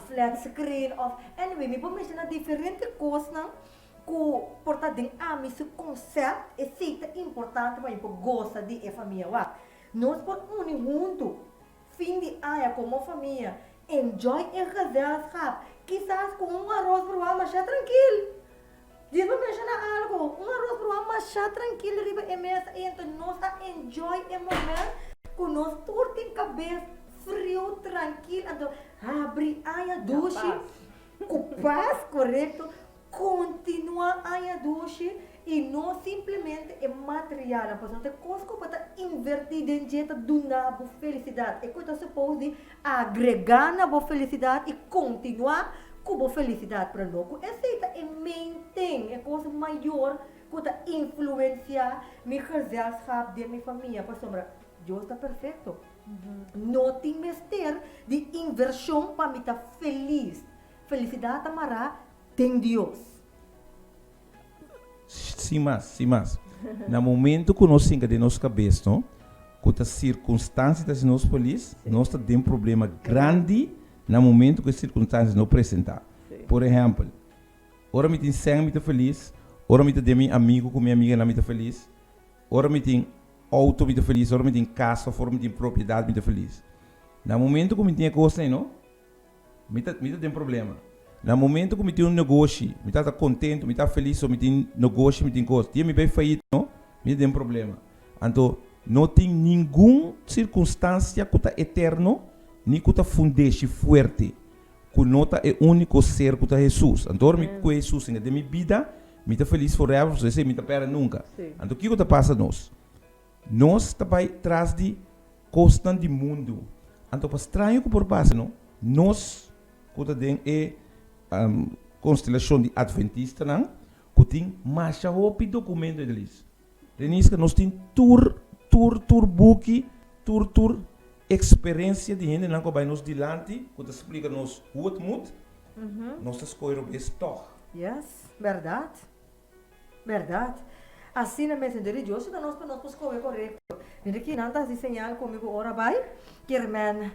flat screen of anyway mi por menshoná diferente kosnan ku por ta den ami su konsèpt, esei ta importante pa mi por gosa di e famia. Wak, nos por uni huntu fin di aña komo famia, enjoy e gezelschap, kisas ku un aros bruha masha trankil. Dios por menshoná algu, un aros bruha masha trankil riba e mesa i anto nos a enjoy e moment ku nos tur tin kabes friu, trankil, anto habri aña dushi ku pas, korekto, kontinuá aña dushi i no simplemente e materialnan, pasobra ta e kos ku bo ta invertí den dje ta duna bo felisidat, e ku ta supos di Agregá na bo felisidat i kontinuá ku bo felisidat, pero no ku esei ta e main thing, e kos mayor ku ta influensiá mi gezelschap den mi famia, pasobra Dios ta perfekto. No tin mester di invershon pa mi ta felis. Felisidat ta mará den Dios. Sin mas, sin mas. Na momento ku nos sinka den nos kabes no, ku ta sirkunstansia ta hasi nos felis, nos ta den problema grandi na momento ku e sirkunstansia no presentá. Por ehèmpel, ora mi tin sèn mi ta felis, ora mi ta den mi amigu ku mi amiganan mi ta felis, ora mi tin outo mi ta felis, ora mi tin kas òf ora mi tin propiedat mi ta felis. Na momento ku mi tin e kosnan ei no, Mi ta mi ta den problema. Na momento ku mi tin un negoshi, mi ta ta kontentu, mi ta felis so mi tin negoshi, mi tin kos. Dia mi bai fayit no, mi ta den problema. Anto no tin ningun sirkunstansia ku ta eterno ni ku ta fundeshi fuerte ku no ta e úniko ser ku ta Hesus. Anto ora mi ku Hesus den mi bida, mi ta felis forever, pasobra esei mi ta pèrdè nunka. Anto kiko ta pasa nos? Nos ta bai tras di kosnan di mundu. Anto pa straño ku por pasa no, nos ku ta den e konstelashon di atventistanan ku tin masha hopi dokumento Edelis. Reniska nos tin tur tur tur buki, tur tur eksperensia di hendenan ku a bai nos dilanti ku ta splika nos hoe het moet, nos ta skohe robes tòg. Yes, bèrdat. Berdad. Asina mes hende religioso ta nos pa nos por scoge corecto. Mira ki nan ta haci señal cu mi cu ora bay. Kier men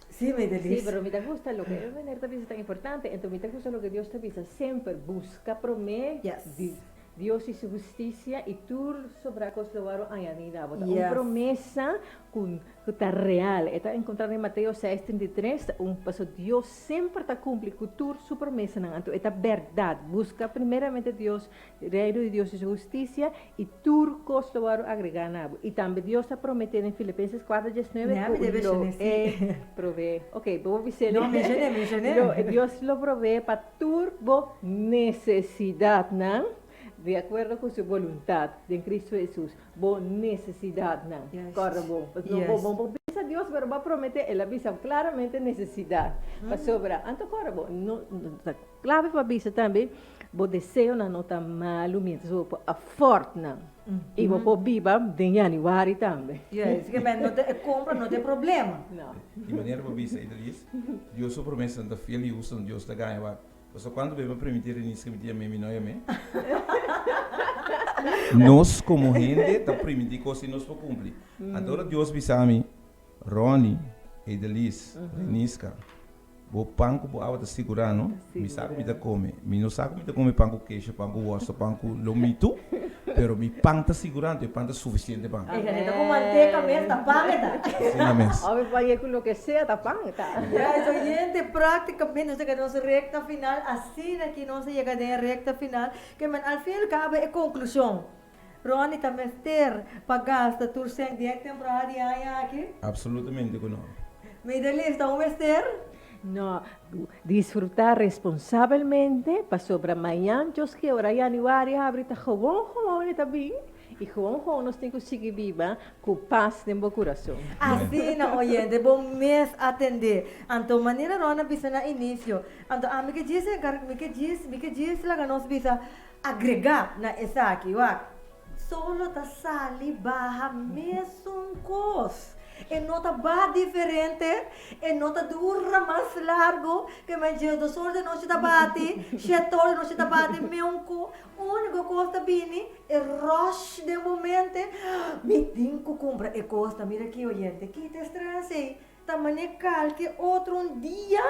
si mi Sí, Delis. pero mi ta gusta loke e meneer ta bisa ta importante, enton mi ta gusta loke Dios ta bisa semper, busca prome Yes. di Dios y su husticia y tur sobra cos lo wòrdu añadi na bo. Ta un Yes. promesa cu cu ta real. E ta encontra den Mateo seis trinta i tres, ta un paso Dios semper ta cumpli cu tur su promesanan, anto e ta berdad. Busca primeramente Dios, Reino di Dios y su husticia, y tur cos lo wòrdu agrega na bo. Y tambe Dios ta promete den Filipenses cuatro diesnuebe Nea, mi cu debe lo shene si. e provee. Ok, bo por bis'é. No, mencion'é, mencion'é. Lo, Dios lo provee pa tur bo necesidadnan, di acuerdo cu su boluntad den Cristo Jesus. Bo nesesidatnan. Kòrda bo. Pasobra bo bo por bisa Dios, pero bo a prometé, El a bisa klaramente nesesidat. Pasobra, anto kòrda bo, no ta klave pa bisa tambe, bo deseonan no ta malu mientras bo por afòrt nan. I bo por biba den yanüari tambe. Yes, ke men no ta e kompra no ta e problema. No. Di manera bo bisa, Idris, Dios su promesanan ta fiel i hustu, Dios ta gaña wak. Pasobra cuanto bes mi a primiti Renice mi tin yam'é mi no yam'é. Nos como hende ta primiti cos y nos por cumpli. Anto ora Dios bisa mi, Ronnie, Edelis, Renisca, bo pan cu bo awa ta sigura no? Mi sa cu mi ta come. Mi no sa cu mi ta come pan cu queso, pan cu worst, pan cu lomito, pero mi pan ta sigura anto e pan ta suficiente pa mi. E hende ta cu manteca mes, ta pan e ta. Asina mes. Ove pan ye cu loke sea ta pan e ta. Yes, oyente, practicamente nos a yega den nos recta final, asina ki nos a yega den e recta final, ke men al fin y al cabo e conclusion, Ronnie ta mester pa gasta tur cen den e temporada di aña aki? Absolutamente cu no. Midelis, ta un mester? No, disfruta responsabelmente, pasobra mañan Dios ke ora januari habri ta gewoon gewoon e ta bin. I gewoon gewoon nos tin ku sigui biba ku pas den bo kurason. Asina, oyente, bo mes atendé. Anto, manera Ron a bisa na inisio, anto ami ke djis enkarga, mi ke djis, mi ke djis laga nos bisa agregá na esaki, wak, solo ta sali baha mesun kos. E no ta baha diferente, e no ta dura mas largu, ke men dje dos or di nochi ta bati, shete or di nochi ta bati, meun ku. Úniko kos ta bini e rush den bo mente, Mi tin ku kumpra e kos ta. Mira aki oyente, kita e stress ei. Ta manera kalke otro un dia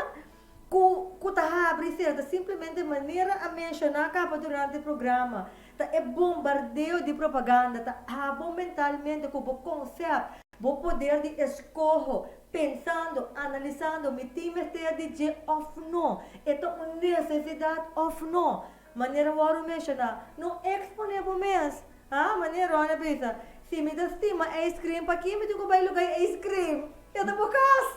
ku ku ta habri ser. Ta simplemente manera a menshoná kaba durante e programa. Ta e bombardeo di propaganda ta abo mentalmente ku bo konsèpt, bo poder di eskoho, pensando, analisando mi tin mester di dje òf no, e ta un nesesidat òf no. Manera wòrdu menshoná, no eksponé bo mes. Ha, manera Ron a bisa, si mi ta stima ijskrim, pakí mi tin ku bai lugá e ijskrim? Keda bo kas!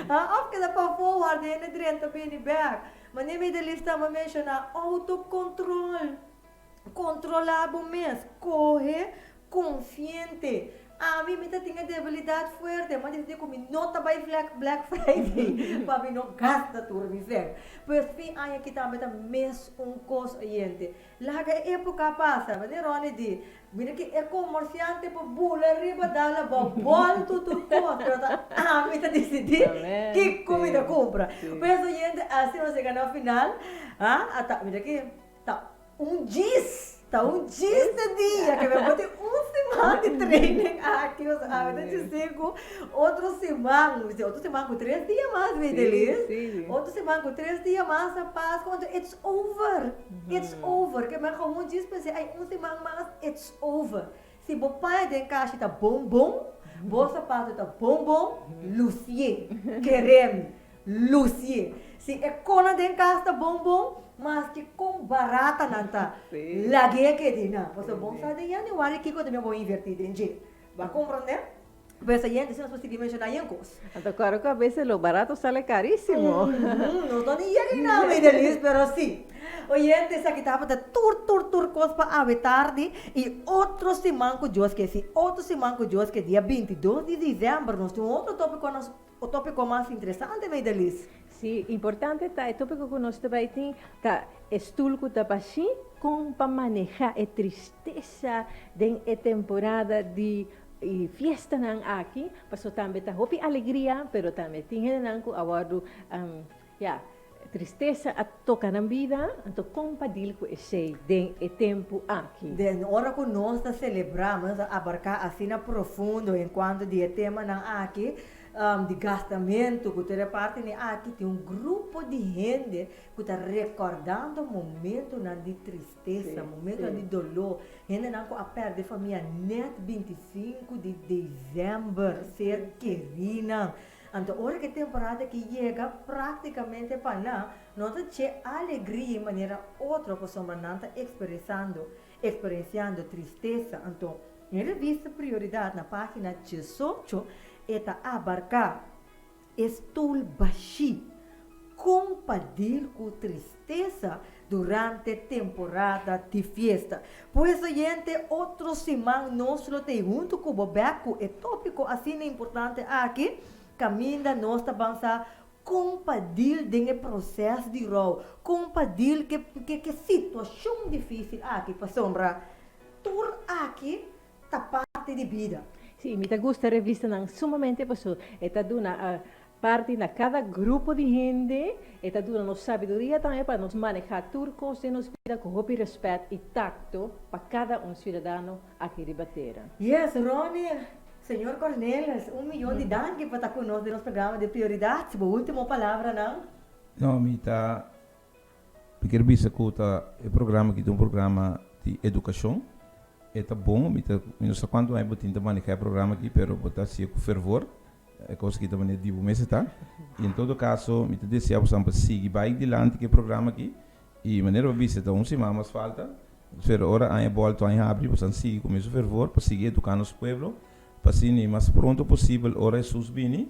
Ha, òf keda pafó wòrdu hende drenta bini bèk. Manera mi Delis tamba menshoná, outokontròl. Kontrolá bo mes. Kohe Konfiente. Ami mi ta tin e debilidat fuerte, m'a disidí ku mi no ta bai Black Black Friday pa mi no gasta tur mi sèn. Pues fin aña aki tambe ta mes un kos oyente. Laga e époka pasa, manera Ronnie di, mira ki e komorsiante por bula riba dal abou, bòltu tur kos, pero ta ami ta disidí kiko mi ta kumpra. Pues oyente, asina nos yega na final, ha, ata, mira ki ta. Un djis, ta un djis de dia ke mi a tin un siman di training aki, o sea awe ta djisé ku otro siman, mi otro siman ku tres dia mas Medelis, otro siman ku tres dia mas ta Pasku, anto it's over, it's over, ke mi a gewoon djis pens'é ay un siman mas it's over. Si bo paña den kashi ta bon bon, bo sapato ta bon bon, lusié, keré mi. Lucie, Si e kona den kas ta bon bon, maske kon barata nan ta, lag'é kedi nan. Pasobra bon sa den yanüari kiko ta mi bo invertí den dje. Bo a komprondé? Pues ayente si nos por sigui menshoná yen kos. Anto klaro ku a bes lo barato sale karísimo. Nos no ni yega einan, Medelis, pero si. Oyente, esaki tabata tur tur tur kos pa awe tardi i otro siman ku Dios ke. Si otro siman ku Dios ke dia 22 di desèmber nos tin un otro tópiko nos O tópiko mas interesante, Meidelis? Sí, importante ta e tópiko ku nos ta bai tin ta e stul ku ta bashí kon pa manehá e tristesa den e temporada di fiestanan aki, paso tambe ta hopi alegria, pero tambe tin hendenan ku a wòrdu ya, tristesa a toka nan bida, anto kon pa dil ku esei den e tempu aki? Den ora ku nos ta selebrá, nos ta abarká asina profundo en kuanto di e temanan aki, di gastamentu ku tur e partinan aki, tin un grupo di hende ku ta rekordando momentunan di tristesa, momentunan di doló, hendenan ku a pèrdè famia nèt 25 di desèmber, ser kerinan. Anto ora ku e temporada aki yega, práktikamente pa nan no ta dje alegria manera otro pasobra nan ta eksperesando, eksperensiando tristesa. Anto, e revista Prioridad na página 18 e ta abarká e stul bashí, kon pa dil ku tristesa durante temporada di fiesta. Pues oyente, otro siman nos lo t'ei huntu ku bo bèk ku e tópiko asina importante aki, kaminda nos ta ban sa kon pa dil den e proses di rou, kon pa dil ke ke situashon difísil aki, pasobra tur aki ta parti di bida. Sí, mi ta gusta revistanan sumamente pasobra e ta duna parti na kada grupo di hende, e ta duna nos sabiduria tambe pa nos manehá tur kos den nos bida ku hopi rèspèt i takto pa kada un siudadano aki riba tera. Yes, Ronnie, Señor Cornelis, un miyon di danki pa ta ku nos den nos programa di Prioridat. Bo ultimo palabranan? No, mi ta Mi kier bisa ku ta e programa aki ta un programa di edukashon. E ta bon, mi ta mi no sa kuantu aña bo tin ta maneha e programa aki, pero bo ta hasié ku fervor. E kos aki ta manera di bo mester ta. I en todo kaso mi ta desea boso pa sigui bai dilanti ku e programa aki. I manera bo bisa ta un siman mas falta, pero ora aña bòltu aña habri boso a sigui ku mesun fervor pa sigui eduká nos pueblo pa asina mas pronto posibel ora Hesus bini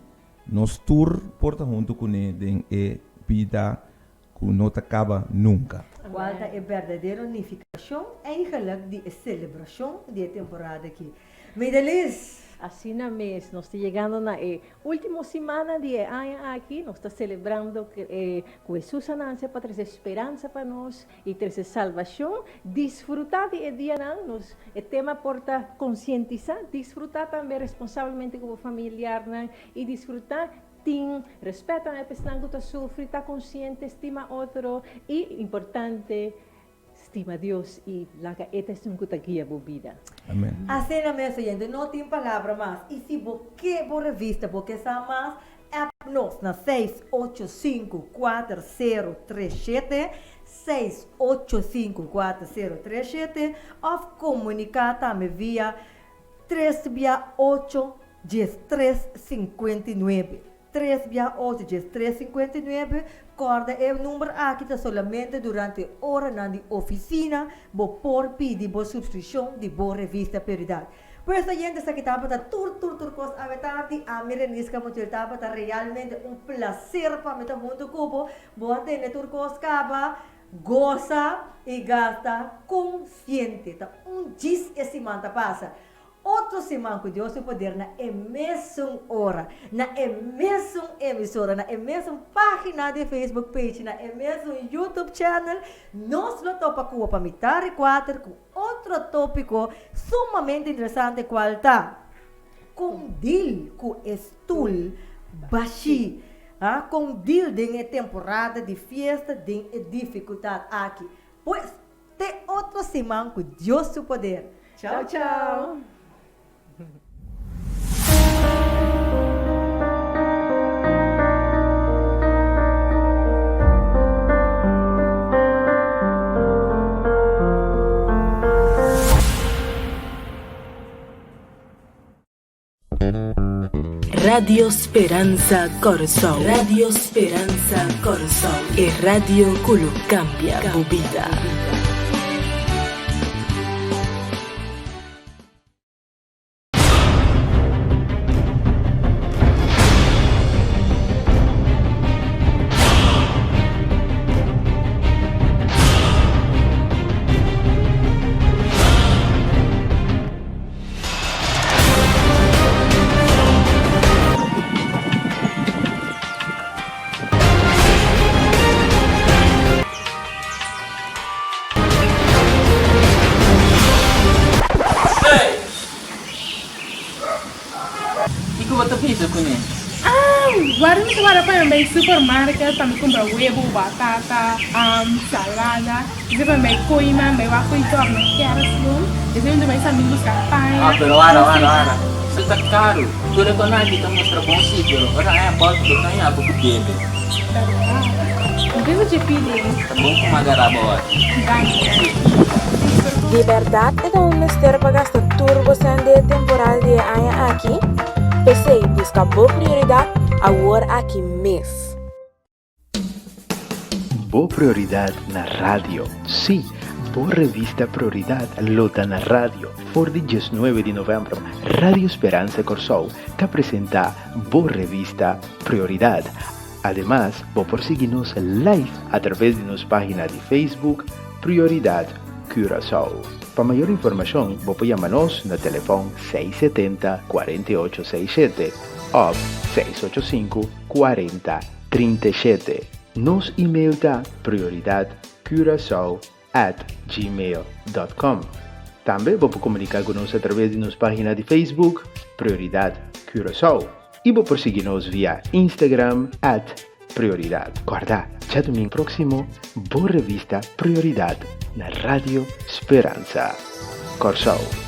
nos tur por ta huntu kuné den e bida ku no ta kaba nunka. Kual ta e berdadero nifikashon eigenlik di e selebrashon di e temporada aki? Midelis! Asina mes, nos ta yegando na e ultimo simana di e aña aki, nos ta selebrando ku Hesus a nase pa trese speransa pa nos i trese salbashon. Disfrutá di e dianan, nos e tema por ta konsientisá, disfrutá tambe responsabelmente ku bo familiarnan i disfrutá Tin respet pa e pesnan ku ta sufri, ta konsiente, stima otro i, importante, stima Dios i laga e ta esun ku ta guia bo bida. Amen. Asina mes oyente, no tin palabra mas. I si bo ke bo revista, bo ke sa mas, app nos na 6854037, 6854037, òf komuniká tambe via Tres bia ocho djes tres 59. Tres bia ocho djes tres 59. Kòrda e number aki ta solamente durante oranan di ofisina bo por pidi bo supskripshon di bo revista Prioridad. Pues oyente esaki tabata tur tur tur kos awe tardi. Ami Renisca Montiel tabata realmente un plaser pa mi ta huntu ku bo. Bo a tende tur kos kaba. Gosa i gasta konsiente. Ta un djis e siman ta pasa. Otro siman ku Dios su poder na e mesun ora, na e mesun emisora, na e mesun página di Facebook page, na e mesun YouTube channel, nos lo topa ku bo pa mitar di kuater ku otro tópiko sumamente interesante kual ta, Kon dil ku e stul bashí. Ha kon dil den e temporada di fiesta den e difikultat aki. Pues, Te otro siman ku Dios su poder. Chau chau! Radio Speransa Kòrsou Radio Speransa Kòrsou e radio ku lo kambia bo bida. Hey! Kiko bo ta bisa kuné? Ah, warda mi ta warda pa mi bai supermarket pa mi kumpra webu, batata, salada. Mi ta bai bai koima, bai wak koe torna kerstboom. Esei mi ta bai sa mi buska paña. Ah, pero wara, wara, wara. Esei ta karu. Tur e konaki ta mustra bon si, pero ora haña bòt bo ta haña bo ku bebe. Bèrdat. Mi pensa dje pidi. Ta bon ku mi a gara bo ora. Danki. Di bèrdat e ta un mester pa gasta tur bo sèn den e temporada di e aña aki? P'esei buska bo prioridat awor aki mes! Bo Prioridad na radio. Sí, bo revista Prioridad lo ta na radio. For di diesnuebe di novèmber, Radio Speransa Kòrsou ta presentá bo revista Prioridad. Ademas, bo por sigui nos live a traves di nos página di Facebook Prioridad Curaçao. Pa mayor informashon, bo por yama nos na telefòn 670 48 67 òf 685 40 37. Nos email ta prioridadcuracao at gmail dot com. Tambe bo por komuniká ku nos atraves di nos página di Facebook Prioridad Curaçao i bo por sigui nos via Instagram at Prioridad. Kòrda, djadumingu próksimo bo revista Prioridad na Radio Speransa Kòrsou.